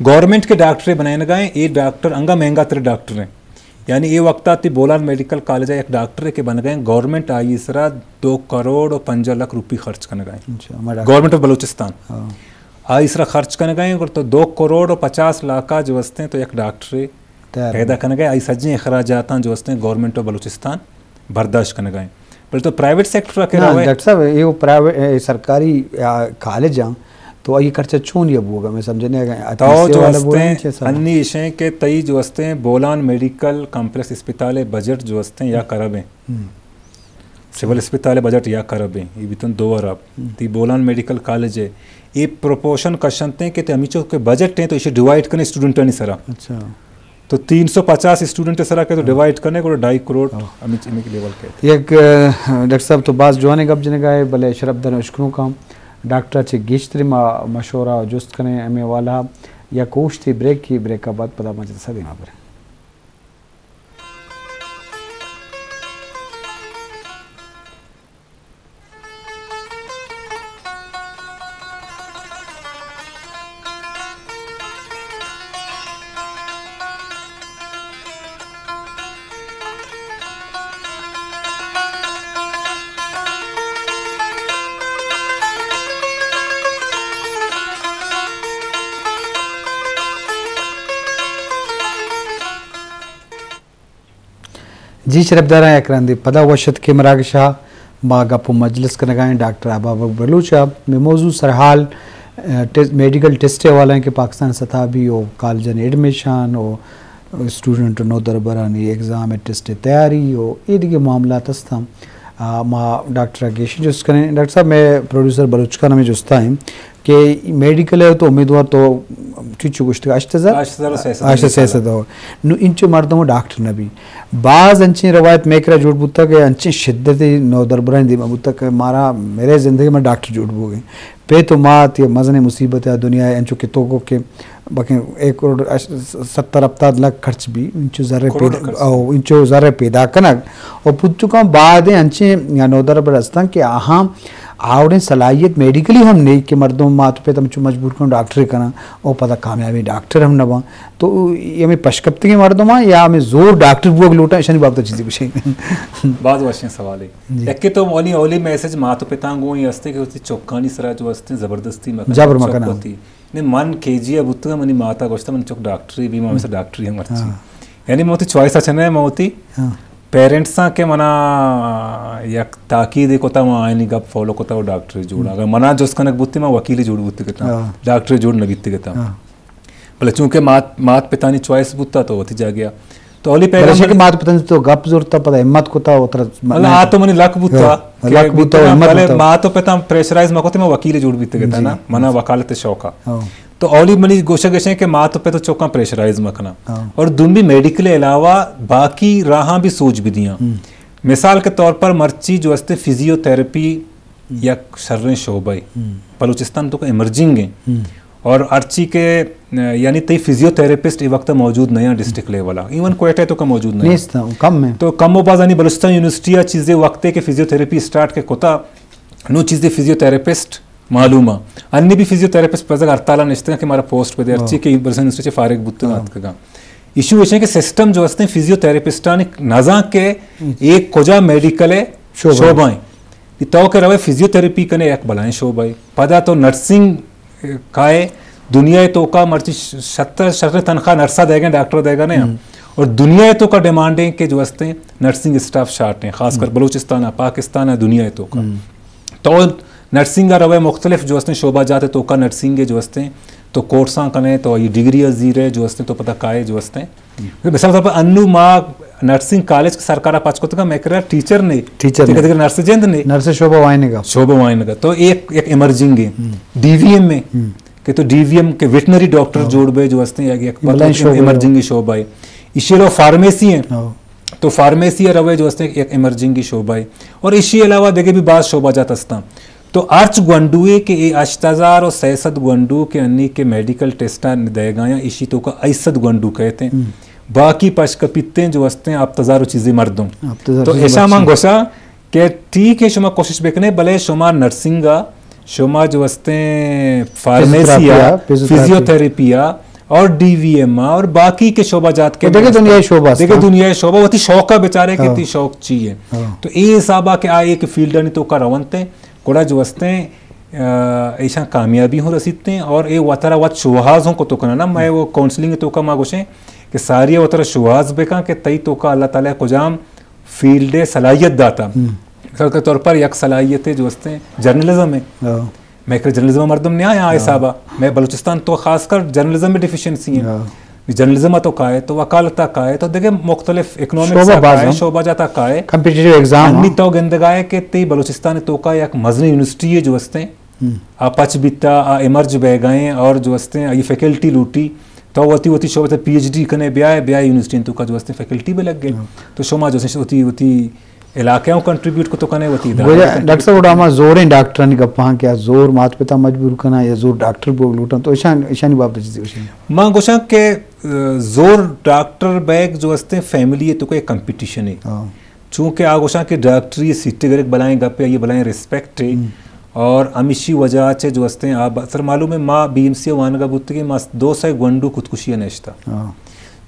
گورنمنٹ کے ڈاکٹر بنائینگا ایں، اے ڈاکٹر انگا مہنگا تر ڈاکٹر ایں۔ یعنی اے وقتا تئی بولان میڈیکل کالج ءَ یک ڈاکٹرے کہ بنگا ایں، گورنمنٹ آئی سرا دو کروڑ و پنجاہ لاکھ روپی خرچ کنگا ایں۔ اچھا، ہمارا گورنمنٹ آف بلوچستان۔ ہاں۔ آئی سرا خرچ کنگا ایں، گڑا تو دو کروڑ و پچاس لاکھ ءَ جو استیں تو یک ڈاکٹرے تیار پیدا کنگا ایں، آئی سجیں اخراجاتاں جو استیں گورنمنٹ آف بلوچستان برداشت کنگا ایں۔ بلے تو پرائیویٹ سیکٹر ءَ کہ نہ، روئے۔ ڈاکٹر صاحب، اے وہ پرائیویٹ، اے سرکاری، آ، کالج آں، تو آئی خرچہ چون یا بوگا، میں سمجھنے گا، تو اتماسفیئر جو والا بولا استیں، ہے، چیسا؟ انی اشیں کہ تئی جو استیں بولان میڈیکل کمپلیکس اسپتال ءِ بجٹ جو استیں یا کرب ایں۔ ہم۔ سول اسپتال ءِ بجٹ یا کرب ایں، یہ بیتن دو ارب۔ ہم۔ تئی بولان میڈیکل کالج ءِ، یہ پروپورشن کشنتے کہ تئی ہمیچو کہ بجٹ ایں تو اسے ڈیوائیڈ کنے اسٹوڈنٹانی سرا۔ اچھا۔ تو تین سو پچاس اسٹوڈنٹ سرا کہ تو ہاں۔ ڈیوائیڈ کنے، گڑا ڈھائی کروڑ ہاں۔ ہمیں، ہمیں لیول کہتے۔ یک، آ، ڈاکٹر صاحب تو باز جوانیں گپ جنگا ئے، بلے شرپ دار اشکنوکاں ڈاکٹر چہ گیشتر ما مشورہ و جست کنیں ہمیں والا یا کوشتے بریک کی، بریک بعد پدا ما جلسہ دیما بریں۔ جی شرپداراں، یک رندے پدا وش اتکے مراگش ءَ۔ ما گپ ءُ مجلس کنگ ءَ ایں ڈاکٹر ابابک بلوچ ءَ۔ مئے موضوع سرحال، ا، ٹیس-، میڈیکل ٹیسٹ ءِ حوالہ ایں کہ پاکستان ءِ سطح بھی ءُ کالجانی ایڈمیشن ءُ اسٹوڈنٹ ءُ نودربرانی ایگزام ءِ ٹیسٹ ءِ تیاری ءُ اے دگہ معاملات است اَنت۔ آ، ما ڈاکٹر ءَ گیشیں جست کنیں۔ ڈاکٹر صاحب، مئے پروڈیوسر بلوچ خان ہمے جست ءَ ایں کہ میڈیکل ءِ تو امیدوار تو چنچو گوشتگ، ہشت ہزار؟ ہشت ہزار و سئے سد۔ ہشت ہزار سئے سد، ہو۔ نو انچو مردم ڈاکٹر نہ بی۔ باز انچیں روایت مئے کرا جوڑ بوتگ کہ انچیں شدت نودربرانی دیما بوتگ کہ مارا میرے زندگی میں ڈاکٹر جوڑ بوگے۔ پت ءُ مات یا مزنیں مصیبت ءَ دنیا ءَ انچو کہ تو گو کہ بکیں ایک کروڑ اش-، ستر ہپتاد لکھ خرچ بی، انچو زر کروڑ پیدا، خرچ۔ او، انچو زر پیدا کنگ۔ او پتکاں بعد انچیں یا نودربر ہستن کہ آہاں آوڑیں صلاحیت میڈیکلی ہم نہیں کہ مردم مات پت ہم چو مجبور کن ڈاکٹر کنن او پدا کامیابی ڈاکٹر ہم نہ بان۔ تو یہ ہمیں پشکپتگیں مردم یا ہمیں زور ڈاکٹر بوگ لوٹا، اشانی بابت چیزی گوشیں۔ باز وشیں سوالے۔ جی۔ یکے تو اولی، اولی میسج مات و پتاں گوں یہ ہستے کہ وتی چکانی سرا جو ہستے زبردستی مکن، جبر چک مکن۔ وتی۔ نے من کے جی ءَ بوتگاں، منی مات ءَ گوشتہ، منی چک ڈاکٹری بی، ما ہمیشہ ڈاکٹری ہم مرچی۔ ہاں۔ یعنی من وتی چوائس ءَ چنہ، من وتی ہاں۔ پیرنٹس آں کہ منا یک تاکید کتا، من آئینی گپ فالو کتا و ڈاکٹری جوڑ۔ ہم۔ اگر منا جست کنگ بوتی، من وکیلی جوڑ بوتی کتا، ہاں۔ ڈاکٹری جوڑ نہ بیتی کتا۔ ہاں۔ بلے چونکہ مات، مات پتانی چوائس بوتا تو وتی جا گیا۔ تو اولی بلے پیغام شکل مات پتانی تو گپ زورتا، پدا ہمت کتا و ترا اللہ آ تو منی لک بوتا ہاں، کہ لک بوتا و ہمت بلے بوتا۔ مات و پتاں پریشرائز مکوتے، من وکیل جوڑ بیتے گتا جی، نا، منا جی۔ وکالت شوقا۔ ہاں۔ تو اولی منی گوشگ گشیں کہ مات و پت و چوکاں پریشرائز مکنا۔ ہاں۔ اور دومی میڈیکل علاوہ باقی راہاں بھی سوچ بھی دیاں۔ ہم۔ مثال کے طور پر مرچی جو استے فزیوتھراپی ہم۔ یک شریں شعبہ ہے۔ ہم۔ بلوچستان تو کا ایمرجنگ ہے۔ ہم۔ اور ہرچی کہ، یعنی تئی فزیوتھراپسٹ اے وقت موجود نہیں ہیں ڈسٹرکٹ لیول آ، ایون کوئٹہ تو کا موجود نہیں ہیں۔ نیست، کم ہیں۔ تو کم و باز انی بلوچستان یونیورسٹی آ چیزے وقت ہے کہ فزیوتھراپی اسٹارٹ کے کتا، نو چیزے فزیوتھراپسٹ معلوم ہے۔ انی بھی فزیوتھراپسٹ پزگ ہڑتال آ نشتگا کہ مارا پوسٹ بدے، ہرچی ہاں۔ کہ بلوچستان یونیورسٹی چے فارغ بوتگا ہاں۔ اتکگا۔ ایشو ایش ہے کہ سسٹم جو ہستیں فزیوتھراپسٹانی نزان کہ ہم۔ ایک کجا میڈیکل ہے، شعبہ۔ شعبہ ہیں۔ کہ تو کہ روے فزیوتھراپی کنے یک بلائیں شعبہ ہے۔ پدا تو نرسنگ کائے، دنیا ءِ توکا مرچی ش-، شتر، شتر تنخواہ نرسا دے گئے، ڈاکٹر دے گئے نا۔ ہم۔ اور دنیا ءِ توکا ڈیمانڈیں کہ جو ہستیں نرسنگ اسٹاف شارٹ ہیں، خاص کر ہم۔ بلوچستان ءَ، پاکستان ءَ، دنیا ءِ توکا۔ ہم۔ تو نرسنگ ءَ روے مختلف جو ہستیں شعبہ جات ءِ توکا نرسنگ ءِ جو ہستیں تو کورساں کنے تو یہ ڈگری ءَ زیرے جو ہستیں تو پتہ کائے جو ہستیں۔ مثال طور پر انو ما نرسنگ کالج کہ سرکار ءَ پچ کتگا، مئے کرا ٹیچر نے، ٹیچر ٹھیک ہے، نے۔ دیگر نرس جند نے۔ نرس شعبہ وائنگا۔ شعبہ وائنگا۔ تو ایک، ایک ایمرجنگ ہے۔ ہم۔ ڈی وی ایم میں، ہم۔ کہ تو ڈی وی ایم کے ویٹنری ڈاکٹر ہاں۔ جوڑ بے جو ہستے ہیں، ایک بلائیں شعبہ ہے۔ ایمرجنگ شعبہ ہے۔ اسی علاوہ فارمیسی ہیں۔ ہاں۔ تو فارمیسی ہے روے جو ہستے ہیں، ایک ایمرجنگ شعبہ ہے۔ اور اسی علاوہ دیگه بھی بعض شعبہ جات ہستاں۔ تو ہرچ گونڈوے کہ اے ہشت ہزار و سئے سد گونڈو کہ انی کہ میڈیکل ٹیسٹاں دئیگایاں، ایشی توکا ہشت سد گونڈو کئیت ایں۔ ہم۔ باقی پشکپیت ایں جو ہست ایں ہپت ہزار و چیزے مردم۔ ہپت ہزار تو چیزے ایشاں من مردم۔ گوشاں کہ ٹھیک ہے شما کوشش بکنے، بلے شما نرسنگ ءَ، شما جو ہست ایں فارمیسی ءَ، فزیوتھراپی ءَ، فزیوتھراپی۔ فزیوتھراپی ءَ اور ڈی وی ایم ءَ اور باقی کے شعبہ جات کے دیگه دنیا شعبہ ہست دیگه ایں۔ دنیا شعبہ وتی شوق ءَ بچارے کہ ہاں۔ تی شوق چی ہے۔ ہاں۔ تو اے حساب ءَ کہ آ ایک فیلڈ آنی توکا رونت ایں، گڑا جو ہست ایں، آ، ایشاں کامیابی ہوں رسیت ایں اور اے وترا وت شوہاز ہوں کتو کنن نا۔ مئے وہ کونسلنگ توکا ما گوشیں کہ ساری وترا شوہاز بکن کہ تئی توکا اللہ تعالی کجام فیلڈ صلاحیت داتا۔ ہم۔ مثال کے طور پر یک صلاحیت جو ہست ایں جرنلزم ہے۔ ہاں۔ مئے کرا جرنلزم مردم نہیں آیا ہاں۔ حسابا۔ مئے بلوچستان تو خاص کر جرنلزم میں ڈیفیشنسی ہیں۔ ہاں۔ جرنلزم تو کائے تو وکالت کائے تو دیگه مختلف اکنامکس شعبہ باز کائے، ہیں۔ شعبہ جاتا کائے۔ کمپیٹیٹیو ایگزام انی ہاں۔ تو گندگائے کہ تی بلوچستان توکا یک مزنیں یونیورسٹی ہے جو ہست ایں۔ ہم۔ آ پچ بیتا، آ ایمرج بہ گئے اور جو ہست ایں، آئی فیکلٹی لوٹی۔ تو وتی، وتی شعبہ تے پی ایچ ڈی کنے بیائے، بیائے یونیورسٹی توکا جو ہست ایں فیکلٹی بھی لگ گئے۔ ہاں۔ تو شما جو ہست ایں وتی، وتی علاقہ ہوں کنٹریبیوٹ کتو کنے وتی ادارہ گویا ہوں ڈاکٹر صاحب، کنٹریبیوٹ وڑا ہما زوریں ڈاکٹرانی گپاں کہ آ زور مات پتا مجبور کناں یا زور ڈاکٹر بوگ لوٹاں، تو ایشان، ایشانی بابت چیزے گوشیں؟ من گوشاں کہ، آ، زور ڈاکٹر بیگ جو ہستیں فیملی ہے تو کوئی کمپٹیشن ہے۔ ہاں۔ چونکہ آ گوشاں کہ ڈاکٹری سیٹ گر ایک بلائیں گپ ہے، یہ بلائیں ریسپیکٹ ہے۔ ہم۔ اور ہمیشی وجہ چہ جو ہستیں آ ب-، سر معلوم ہے ما بی ایم سی وانگا بوتگیں ما دو سئے گونڈو خودکشی نشتا۔ ہاں۔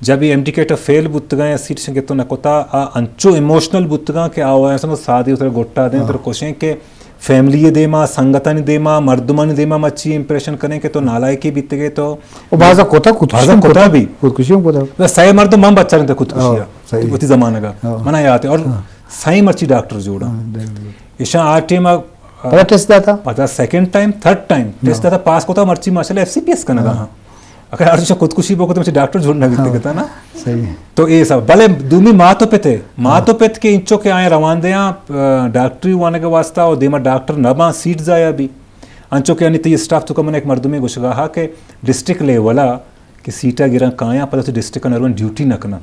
جب یہ ایم ڈی کیٹ فیل بوتگاں یا سیٹ شنگ تو نہ کتا، آ انچو ایموشنل بوتگاں کہ آ وایاں سمجھ سادی اتر گٹا دیں، ہاں۔ اتر کوشیں کہ فیملی دیما، سنگتانی دیما، مردمانی دیما ما چی امپریشن کریں کہ تو نالائکی بیتگے تو۔ او بازا کتا خودکشی بازا ہم کتا کتا۔ بھی۔ خودکشی ہم کتا۔ بس سئے مردم من بچارن تے خودکشی ہاں۔ صحیح۔ وتی زمانگ ءَ۔ ہاں۔ منا یات ہے۔ اور ہاں۔ سائیں مرچی ڈاکٹر جوڑا۔ ہاں، بالکل۔ ایشاں آ ٹائم ءَ، پدا ٹیسٹ داتا؟ پدا سیکنڈ ٹائم، تھرڈ ٹائم ٹیسٹ ہاں۔ داتا، پاس کوتا، مرچی ماشاءاللہ ایف سی پی ایس کنگا ہاں۔ ہاں۔ اگر ہر چیز خودکشی بکتا، مرچی ڈاکٹر جوڑ نہ بیتے ہاں۔ کتا نا۔ صحیح۔ تو اے سب۔ بلے دومی مات و پت ہے۔ مات و ہاں۔ پت کہ انچو کہ آئیں روان دیاں، آ، ڈاکٹری وانگ واسطہ، اور دیما ڈاکٹر نہ باں، سیٹ ضائع بی۔ انچو کہ انی تئی اسٹاف توکا من ایک مردمے گوشگا ہا کہ ڈسٹرکٹ لیول ءَ کہ سیٹ ءَ گراں کایاں، پدا وتی ڈسٹرکٹ ءَ نہ رواں، ڈیوٹی نہ کناں۔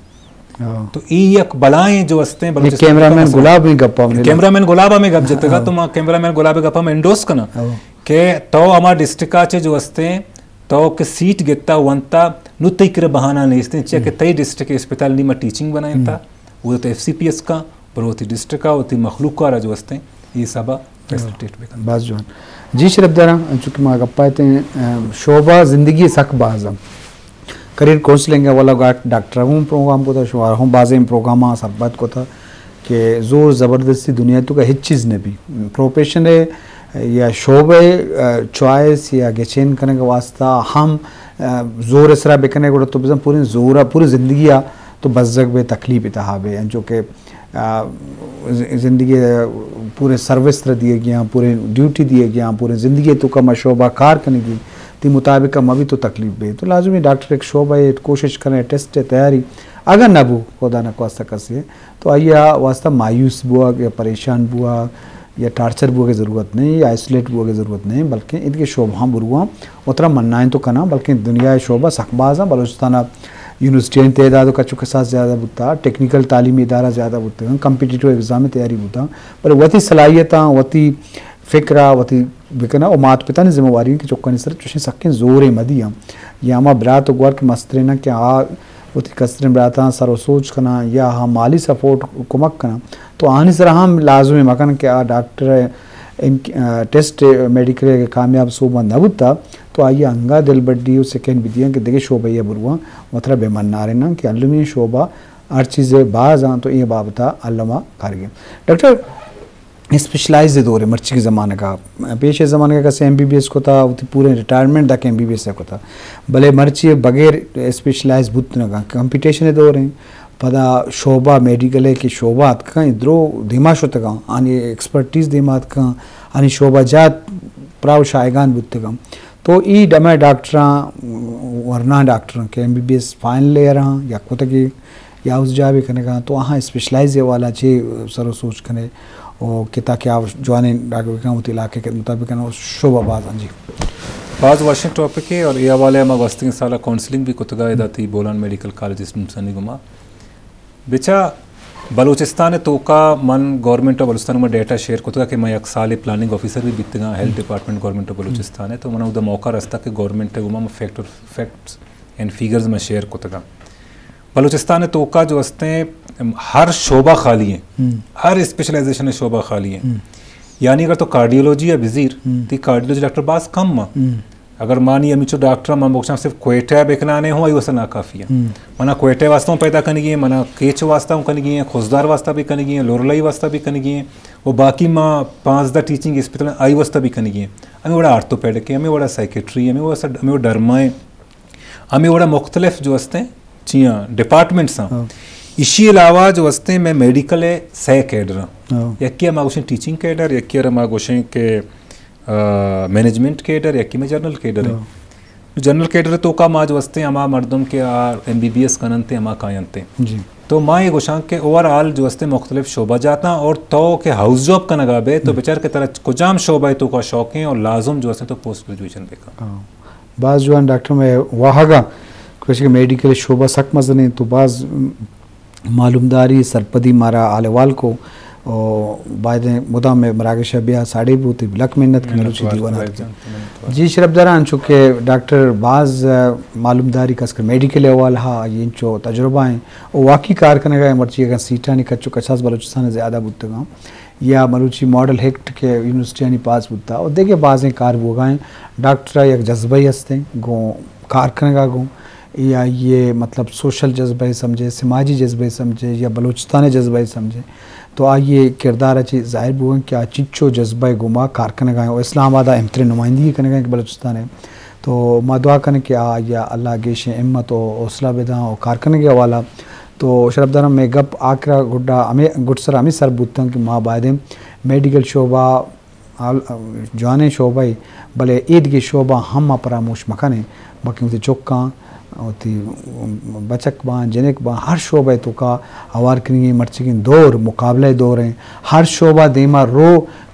ہاں۔ تو اے یک بلائیں جو استیں یہ بلوچستان کیمرہ کا مین مسئلہ۔ گلاب ہی گپا ملا۔ کیمرہ مین گلاب ہمیں گپ جتگا، ہاں۔ تو ما کیمرہ مین گلاب گپا میں انڈورس کناں ہاں۔ کہ تو ہما ڈسٹرکٹ ءَ چہ جو استیں، تو کہ سیٹ گتا ونتا، نو تئی کرا بہانہ نیستیں، چیا کہ ہم۔ تئی ڈسٹرکٹ اسپتال نی ما ٹیچنگ بنائیں تا، ہم۔ وہ تو ایف سی پی ایس کا، پر وتی ڈسٹرکٹ ءَ وتی مخلوق ءَ را جو استیں، یہ سبا فیسلیٹیٹ بکن۔ باز جوان۔ جی شرپ داراں، انچو کہ ما گپا اتیں، ام، شعبہ زندگی سک باز ہم۔ کریئر کونسلنگ ءِ والا گا-، ڈاکٹر ہم پروگرام کو تھا، شمار ہم بازیں پروگرام سرپد کو تھا کہ زور زبردستی دنیا تو کا ہچ چیز نہ بی۔ پروفیشن ہے یا شعبہ ہے، آ، چوائس یا گچین کرنے کے واسطہ ہم، آ، زور اسرا بکنے گڑا تو بزن پوری زور، پوری زندگی آ تو بزگ بے تکلیف اتحاب ہے، جو کہ آ، ز-، زندگی ءِ پورے سروس ترا دیے گیا، پورے ڈیوٹی دیے گیا، پورے زندگی ءِ تو کم شعبہ کار کنگی، تی مطابق ہم ابھی تو تکلیف بے۔ تو لازمی ڈاکٹر ایک شعبہ ہے، کوشش کریں، ٹیسٹ ہے، تیاری۔ اگر نہ بو، خدا نہ خواستہ کسی ہے، تو آئی واسطہ مایوس بوا یا پریشان بوا یا ٹارچر بوا کی ضرورت نہیں، یا آئسولیٹ بوا کی ضرورت نہیں، بلکہ ان کے شعبہ ہم بروا اترا منائیں تو کنا، بلکہ دنیا ءِ شعبہ سک باز ہیں، بلوچستان ءَ یونیورسٹی تعداد و کچ و کساس زیادہ بوتا، ٹیکنیکل تعلیمی ادارہ زیادہ بوتا، کمپیٹیٹو ایگزام تیاری بوتا، بلے وتی صلاحیتاں، وتی فکرا، وتی بکنا و مات پتانی ذمہ واری ہیں کہ چکانی سر چوشیں سکیں زورے مدی ہیں۔ یا ہما برات و گوار کہ مسترین ہیں کہ آ وتی کستریں براتاں سر و سوچ کناں یا ہم مالی سپورٹ کمک کناں، تو آنی سر ہم لازمی مکن کہ آ ڈاکٹر ان، آ، ٹیسٹ میڈیکل ءِ کامیاب سوبا نہ بوتا، تو آئی انگا دل بڈی و سکین بدیاں کہ دگہ شعبہ ءَ برواں، مطلب بے من ناریناں کہ علمی شعبہ ہر چیز باز آں، تو اے بابت ءَ علما کارگیں۔ ڈاکٹر، اسپیشلائز دور ہے مرچی کے زمانہ کا، پیش زمانہ کا کسے ایم بی بی ایس کو تھا، وتی پورے ریٹائرمنٹ تک ایم بی بی ایس کو تھا، بلے مرچی بغیر اسپیشلائز بوت نہ کا، کمپٹیشن دور ہیں، پدا شعبہ میڈیکل ءِ کہ شعبہ اتکاں، درو دیما شتگاں، آنی ایکسپرٹیز دیما اتکاں، آنی شعبہ جات پراہ و شایگان بوتگاں۔ تو ای ڈمے ڈاکٹراں، ورنا ڈاکٹراں کہ ایم بی بی ایس فائنل ایئر ہاں یا کتگی یا اس جا بھی کنگاں، تو آہاں اسپیشلائز والا چے سر و سوچ کنے او کہ تاکہ آ جوانیں ڈاکٹر بکن، وتی علاقے کے مطابق کنے، شعبہ باز ہیں جی۔ باز واشیں ٹاپک ہے اور یہ حوالے ہم گوستگیں سال کاؤنسلنگ بھی کتگا ہے داتی بولان میڈیکل کالج اسٹوڈنٹسانی گما۔ بچا بلوچستان ءِ توکا من گورنمنٹ آف بلوچستان ءِ گوما ڈیٹا شیئر کتگا کہ من یک سالے پلاننگ آفیسر بھی بیتگاں، ہیلتھ ڈپارٹمنٹ گورنمنٹ آف بلوچستان ءِ، تو من اودا موقع رستا کہ گورنمنٹ ءِ گوما من فیکٹ اور، فیکٹس اینڈ فیگرز من شیئر کتگاں۔ بلوچستان ءِ توکا جو ہستیں ہر شعبہ خالی ہیں، ہر اسپیشلائزیشن شعبہ خالی ہیں۔ یعنی اگر تو کارڈیولوجی ءَ بزیر، تی کارڈیولوجی ڈاکٹر باز کم ہیں۔ اگر مانی ہمیچو ڈاکٹر من بخشاں صرف کوئٹہ ءَ بکنانے ہوں، آئی واسطہ ناکافی ہے۔ منا کوئٹہ واسطہ ہوں پیدا کنگی ہیں، منا کیچ واسطہ ہوں کنگی ہیں، خضدار واسطہ بھی کنگی ہیں، لورلائی واسطہ بھی کنگی ہیں، و باقی ما پانزدہ ٹیچنگ اسپتال آئی واسطہ بھی کنگی ہیں۔ ہمیں وڑا آرتھوپیڈک ہے، ہمیں وڑا سائیکیٹری ہے، ہمیں وڑا سڈ-، ہمیں وڑا ڈرما ہے، ہمیں وڑا مختلف جو ہستیں چیاں ڈپارٹمنٹس ہیں۔ ہاں۔ اسی علاوہ جو ہستیں میں میڈیکل ہے سہ کیڈر ہیں۔ ہاں۔ یکی ما گوشیں ٹیچنگ کیڈر، یکی ما گوشیں کہ آ، مینجمنٹ کیڈر، یکی میں جنرل کیڈر ہے۔ ہاں۔ جنرل کیڈر توکا ما جو ہستیں ہما مردم کہ آ ایم بی بی ایس کننتے، ہما کاینتے۔ جی۔ تو ما یہ گوشاں کہ اوور آل جو ہستیں مختلف شعبہ جاتاں اور تو کہ ہاؤس جاب کنگا بے تو بچار کہ ترا کجام شعبہ توکا شوق ہیں اور لازم جو ہستیں تو پوسٹ گریجویشن بکن۔ ہاں۔ باز جوان ڈاکٹر میں واہگا کچھ کہ میڈیکل شعبہ سک مزنیں تو باز معلومداری سرپدی مارا حال احوال کو، او باید مدام مراگش بیا ساڑے بوتی لک محنت کہ مروچی دیوان آتکے۔ جی شرف داران، چونکہ ڈاکٹر باز، آ، معلومداری کس کہ میڈیکل احوال ہا، آئی انچو تجربہ ہیں، او واقعی کار کنگا ہیں، مرچی اگر سیٹانی کچو کچاس بلوچستان زیادہ بوتگاں، یا مروچی ماڈل ایکٹ کہ یونیورسٹیانی پاس بوتا، او دیگہ بازیں کار بوگا ہیں، ڈاکٹر یک جذبہ ہی ہستیں، گوں کار کنگا گوں، یا یہ مطلب سوشل جذبہ سمجھے، سماجی جذبہ سمجھے یا بلوچستان جذبہ سمجھے، تو آئی کردار چی ظاہر بوگن کہ آ چچو جذبہ گما کار کنگا ہیں و اسلام آباد امتر نمائندگی کنگا ہیں کہ بلوچستان ہے۔ تو ما دعا کنیں کہ آ یا اللہ گیش ہمت و حوصلہ بداں و کار کنگے حوالہ۔ تو شرپداراں، مئے گپ آکرا گڈا ہمے، گڈسر ہمے سر بوتاں کہ ما بایدیں میڈیکل شعبہ، آل-، جوانیں شعبہ ء، بلے ایدگہ شعبہ ہم ما پراموش مکنیں، بلکیں وتی چکاں، وتی بچک باں، جنک باں، ہر شعبہ ء توکا ہوار کنگی۔ مرچیگیں دور مقابلہ ء دور ہیں، ہر شعبہ دیما رو،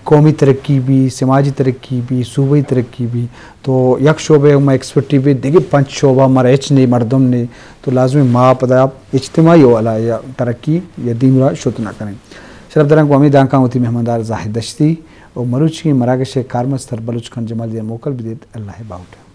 قومی ترقی بی، سماجی ترقی بی، صوبائی ترقی بی۔ تو یک شعبہ ء ما ایکسپرٹی بی، دگہ پنچ شعبہ مارا ہچ نہیں، مردم نہیں۔ تو لازمی ما پدا اجتماعی و علاقہ ترقی یا دیمرا شت نہ کنیں۔ شرپداراں، گوں ہمے دانکاں وتی مہماندار زاہد دشتی و مروچی مراگش کارمستر بلوچ خان جمال دیا موکل بدیت۔ اللہ باہوٹ۔